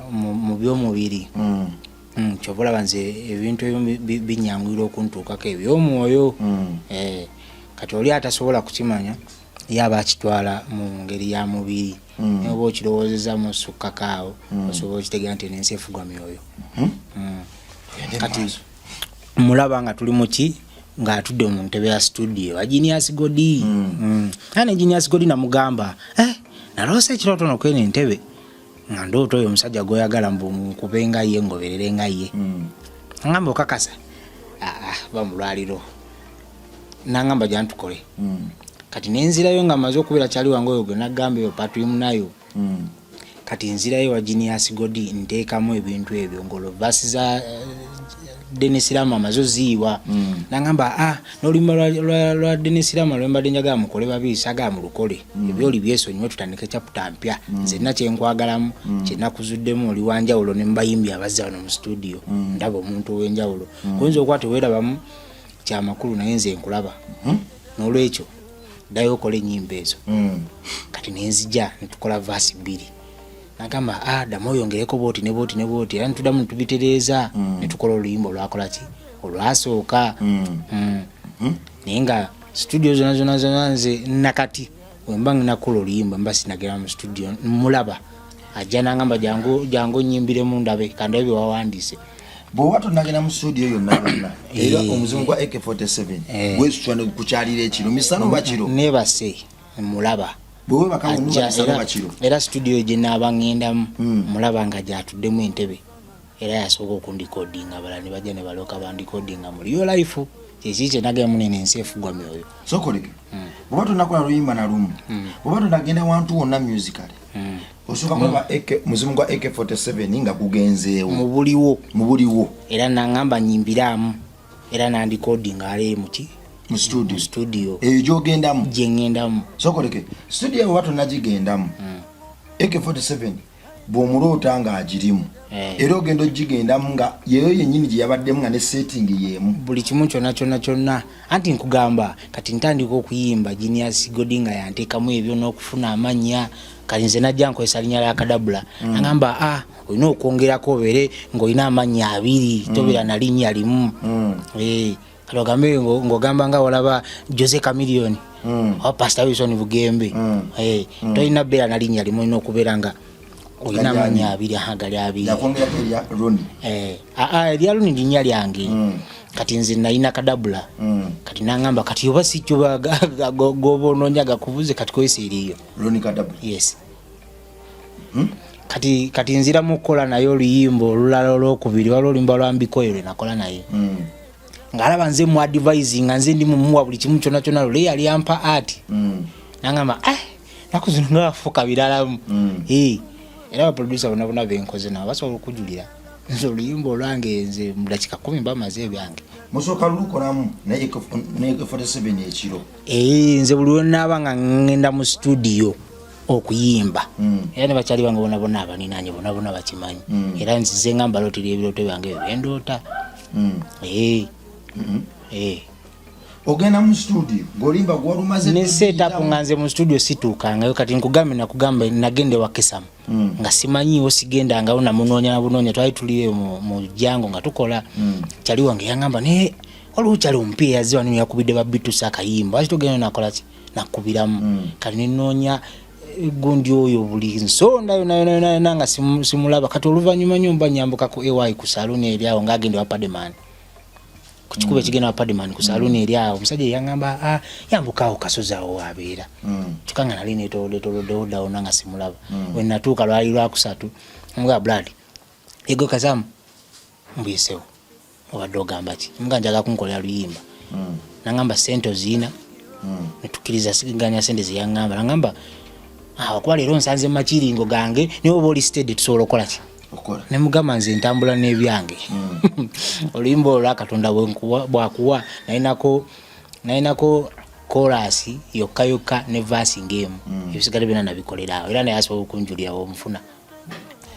A: mu byomubiri. Kyova olaba nze ebintu ebimu binyanguyira okuntuukako ebyomwoyo. Eh, kati oli atasobola kukimanya ye aba akitwala mu ngeri ya mubiri. Naye oba okirowoozeza musukkako awo, osobola okitegeera nti enensi efugwa myoyo.
B: Tugende
A: Kati
B: maaso.
A: mulaba nga tuli muki, ng'atudde mu ntebe ya studio wa Genius Godi. Era ne Genius Godi namugamba, "Eh, naloosa ekirooto nokweno entebe, nga ndoota oyo omusajja gwoyagala mbu nkube nga ye, ngoberere nga ye." Ngamba, "Okakasa?" "Aa, ba mulwaliro." Nangamba, "Jantukole." Kati nenzirayo nga maze okubeera kyali wange oyo gwe nagamba eyo patwimu nayo. Kati nzirayo wa Genius Godi, nteekamu ebintu ebyo ng'olwo verse za Denis Lama amaze oziyiwa. Nangamba, ah, n'oluyimba lwa Denis Lama lwe mbadde njagala mukole babiri, saagala mulukole. Ebyoli byesonyiwe, tutandike chapter mpya. Nze nna kyenkwagalamu, kyenakuzuddemu, oli wanjawulo ne mubayimbi abazza wano mu studio. Ndaba omuntu ow'enjawulo. Kuyinza okuba teweerabamu kyamakulu, naye nze nkulaba. N'olwekyo ddayo okole ennyimba ezo. Kati nenzija netukola verse 2. Nagamba, ah, ddamu oyongereko bwoti ne bwoti ne bwoti, era netuddamu netubitereeza, netukola oluyimba olwakola ki, olwasooka. Naye nga studio zona zona zona, nze nakati wemba nginakola oluyimba, mba sinagera mu studio, mulaba ajja nangamba, jangu, jangu nyimbiremu ndabe, kandabe byewawandiise.
B: Bw'oba tonagenda mu studio yonna yonna, era omuzimu gwa AK47 gwesutwa ne gukukyalira ekiro, misana oba kiro?
A: Nebase mulaba.
B: Bwewebaka misana oba kiro?
A: Era studio gye naaba ŋŋendamu, mulaba nga gyatuddemu entebe, era yasooka okundikodinga, abalala ne bajja ne balooka bandikodinga mu real life. Kyekiri kyenagenda munene, ensi efugwa myoyo.
B: Sokoleke, bw'oba tonakola luyimba na lumu, bw'oba tonagenda wantu wonna musically, osooka kulaba muzimu gwa AK47 nga gugenzeewo?
A: Mu buliwo.
B: Mu buliwo.
A: Era naŋŋamba nyimbiraamu, era nandikodinga ale muki?
B: Mu studio.
A: Mu studio.
B: Eyo gyogendamu?
A: Gye ŋŋendamu.
B: Sokoleke, studio bw'oba tonagigendamu, AK47 bw'omuloota ng'agirimu, era ogenda ogigendamu nga yeyo yennyini gye yabaddemu, nga ne setting y'emu?
A: Buli kimu kyonna kyonna kyonna. Anti nkugamba, kati ntandika okuyimba, Genius Godi nga yanteekamu ebyo n'okufuna amannya. Kati nze najja nkozesa linnya lya Kadabula. Agamba, ah, olina okwongerako obeere ng'olina amannya abiri, tobeera na linnya limu. Kati ogambe ng'ogamba nga walaba Jose Chameleone oba Pastor Wilson Bugembe. Tolina beera na linnya limu, olina okubeera nga olina amannya abiri. Aha, gali abiri.
B: Yakwongerako erya Roni?
A: Aa, erya Roni linnya lyange. Kati nze nalina Kadabula. Kati nangamba, kati oba si kyo goba onoonya gakubuze, kati kozesa eriyo.
B: Roni Kadabula?
A: Yes. Kati nziramu okukola naye oluyimba olulala olwokubiri. Waliwo oluyimba lwa Mbikoyo lwe nakola naye, ng'alaba nze mu advise, nga nze ndi mumuwa buli kimu kyonna kyonna. Lule yali ampa art. Nangamba, ah, naku zino nga wafuuka biralamu. Era baproducer bonna bonna benkoze nabo basobola okujulira, nze oluyimba olwange nze mu dakika 10 mba maze ebyange.
B: Musooka lulukolamu ne AK47 ekiro?
A: Nze buli lwenaaba nga ŋŋenda mu studio okuyimba, era ne bakyali bange bona bona abaninanye bona bona bakimanyi, era nzize nga mbalootera ebirooto byange ebyo byendoota.
B: Ogenda mu studio ng'olimba gwalumaze?
A: Ne setup nga nze mu studio situukangayo. Kati nkugambe, nakugamba nagenda ewa Kesamu nga simanyiiwo, sigendangawo, namunoonya nabunoonya. Twali tuli eyo mu jango nga tukola. Kyali wange yaŋŋamba, naye waliwo kyali omupiira yazze wano, yakubidde ba Bitusa akayimba, lwaki togenda nakola ki, nakubiramu. Kati nenoonya gundi oyo buli nsonda yona yona yona yona nga simulaba. Kati oluvannyuma nnyo mba nyambuka ku ay ku saluuni eri awo, ng'agenda wa Pademan, ku kikubo ekigenda wa Pademan, ku saluuni eri awo, omusajja yaŋŋamba, ah, yambuka awo kasozi awo waabeera. Kyokka nga nali netolodde ddawo nga simulaba. We natuuka lwali lwakusatu, mga blood ego kazamu mbuyisewo, obadde ogamba ki? Mga njagala kunkolera luyimba. Nangamba, sente oziina? Netukkirizaganya sente zeyaŋŋamba. Nangamba, "Ah, okuba leero nsanze makiringo gange, naye oba oli steady, tusobola okukola ki?"
B: Okukola.
A: Nemugamba, nze ntambula n'ebyange. Oluyimba olwo lwa Katonda bwakuwa, nalinako chorus yokka yokka ne verse ng'emu, ebisigadde byonna nabikolera awo, era naye asobola okunjulira omufuna.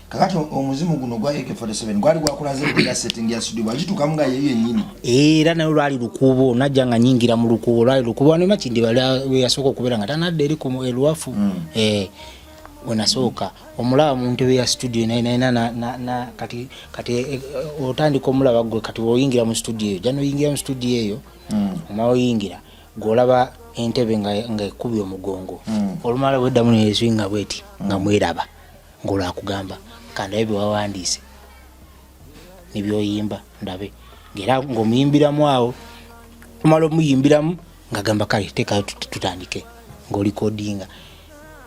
B: Kakati omuzimu guno gwa AK47 gwali gwakulaze era setting ya studio bwagituukamu nga yeyo yennyini?
A: Era naye lwali lukuubo, najja nga nyingira mu lukuubo, lwali lukuubo wano Makindi we yasooka okubeera nga tanadda eri ku eluwafu. Wenasooka omulaba mu ntebe ya studio, naye naye na kati otandika omulaba gwe. Kati oyingira mu studio eyo, jja noyingira mu studio eyo, omala oyingira, gweolaba entebe nga ekubye omugongo. Olumala bweddamu neyeswinga bweti nga mweraba, ng'olwakugamba, kandabe byewawandiise nebyoyimba ndabe, ngaera ng'omuyimbiramu awo. Omala omuyimbiramu, ngagamba, kale teekayo tutandike, ng'olikodinga.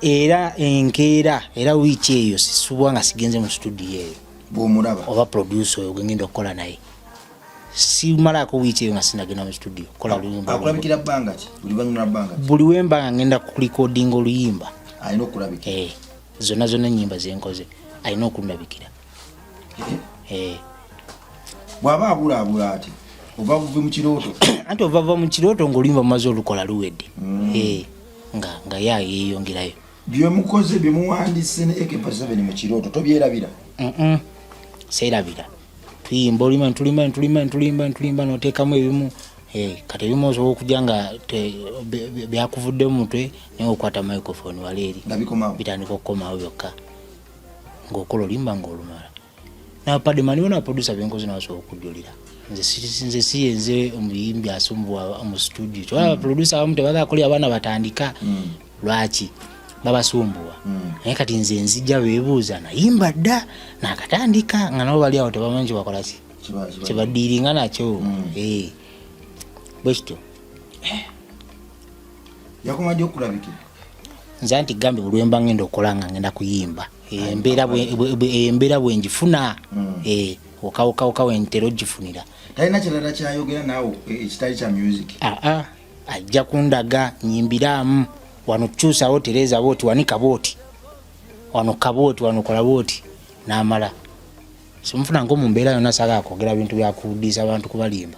A: Era enkeera, era wiiki eyo sisubwa nga sigenze mu studio eyo.
B: Bwomulaba?
A: Oba producer oyo gwengenda okukola naye. Simalako wiiki eyo nga sinagenda mu studio kola luyimba.
B: Akulabikira bbanga ki? Buli luvannyuma lwa bbanga ki?
A: Buli wemba nga ngenda kulikodinga oluyimba.
B: Alina okulabikira?
A: Eh, zonna zonna enyimba zenkoze alina okundabikira.
B: Bw'aba abulaabula ati ova buvi mu kirooto?
A: Anti ova va mu kirooto ng'oluyimba mumaze olukola luwedde. Nga ye yeeyongerayo.
B: Byemukoze, byemuwandise ne AK47 mu kirooto, tobyerabira?
A: Seerabira. Tuyimba oluyimba, ntulimba, ntulimba, ntulimba, ntulimba, noteekamu ebimu. Kati ebimu osobola okujja nga byakuvudde mu mutwe, naye okwata microphone wali eri
B: nga bikomawo,
A: bitandika okukomawo byokka ng'okola oluyimba ng'olumala. Napademani bona producer benkoze nabasobola okujulira, nze si yenze omuyimbi asumbuwa mu studio. Kyova producer abamu tebagala kuli abaana batandika. Lwaki babasumbuwa? Naye kati nze nzijja beebuuza nayimba dda nakatandika, nga nabo bali awo tebamanyi kyebakola ki kyebadiiringa nakyo. Bwe kityo.
B: Yakoma ddi okulabikira?
A: Nze anti gambe buli lwemba ngenda okukola nga ngenda kuyimba, embeera bwenjifuna, okawokawuka wentera ogifunira.
B: Talina kirala kyayogera naawe ekitali kya music?
A: Aa, ajja kundaga nyimbiramu wano, kyusawo, tereeza bwoti, wanika bwoti wano, kabwoti wano, kola bwoti, namala. Simufuna nko mu mbeera yonna, saagala kwogera bintu byakuwudiisa abantu kubalimba.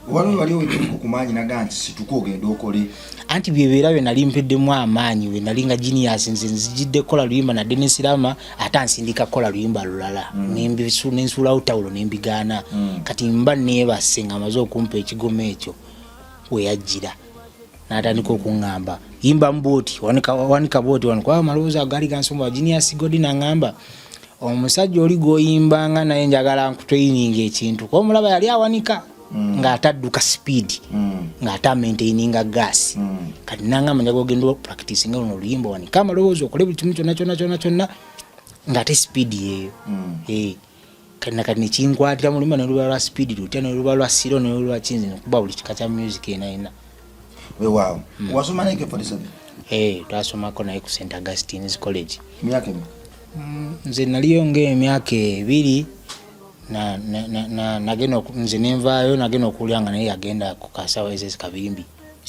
B: Waliwo wali owekiriko ku maanyi naga nti situka ogende okole?
A: Anti byebeera bye nali mpeddemu amaanyi, we nali nga genius, nze nzijidde kukola luyimba na Denis Lama, ate ansindika kukola luyimba lulala. Nensuulawo tawulo nembigaana. Kati mba neebase nga amaze okumpa ekigoma ekyo, we yajjira n'atandika okuŋŋamba yimbamu bwoti, wanika bwoti wano, kuba amaloboozi ago gaali gansumba. Genius Godi naŋŋamba, omusajja oli gw'oyimbanga naye njagala nkutraininga ekintu, kuba omulaba yali awanika ng'atadduka speed, ng'ate amaintaininga gas. Kati nangamba njaga ogenda practice nga luno oluyimba, wanika amaloboozi, okole buli kimu kyonna kyonna kyonna kyonna ng'ate speed yeeyo. Kati nakati nekinkwatira mu luyimba, neluba lwa speed lutya, neluba lwa slow, neluba kinzi, nekuba buli kika kya music ena ena.
B: Weewaawo. Wasoma naye AK47?
A: Eh, twasomako naye ku St Augustine's College.
B: Myaka emeka?
A: Nze naliyo ng'emyaka 2 nagenda nze nenvaayo, nagenda okuwulira nga naye yagenda ku Kasawo SS Kabimbi.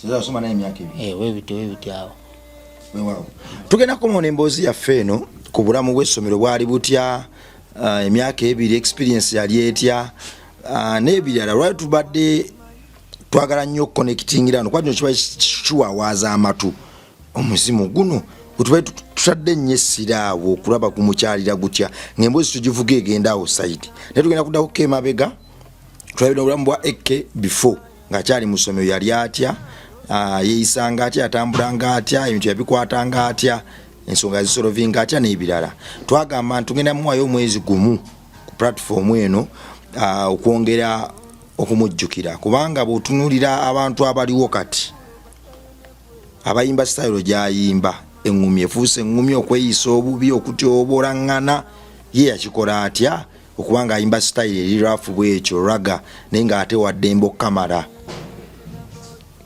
B: Era wasoma naye emyaka 2?
A: Eh, webiti webiti awo.
B: Weewaawo, tugenda kukomawo n'emboozi yaffe eno ku bulamu bw'essomero bwali butya, emyaka 2 experience yali etya, n'ebirala. Lwali tubadde twagala nnyo okuconnectingira wano kuba kino kiba kiwawaaza amatu. Omuzimu guno gwetubaye tutadde nnyo essira awo okulaba gumukyalira gutya, ng'emboozi tugivuga egenda awo side, naye tugenda kuddako ko emabega tulabira obulamu bwa AK before ng'akyali mu ssomero. Yali atya? Yeeyisanga atya? Yatambulanga atya? Ebintu yabikwatanga atya? Ensonga yazisolovinga atya? N'ebirala. Twagamba nti tugenda muwayo omwezi gumu ku platform eno, okwongera okumujjukira, kubanga bw'otunuulira abantu abaliwo kati abayimba sitayiro gy'ayimba, eŋŋumi efuuse eŋŋumi, okweyisa obubi, okutyobola ŋŋana. Ye yakikola atya okuba nga ayimba sitayiro eri rough bwekyo ragga, naye ng'ate waddembe okukamala?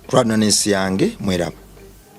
B: Twalina n'ensi yange mweraba.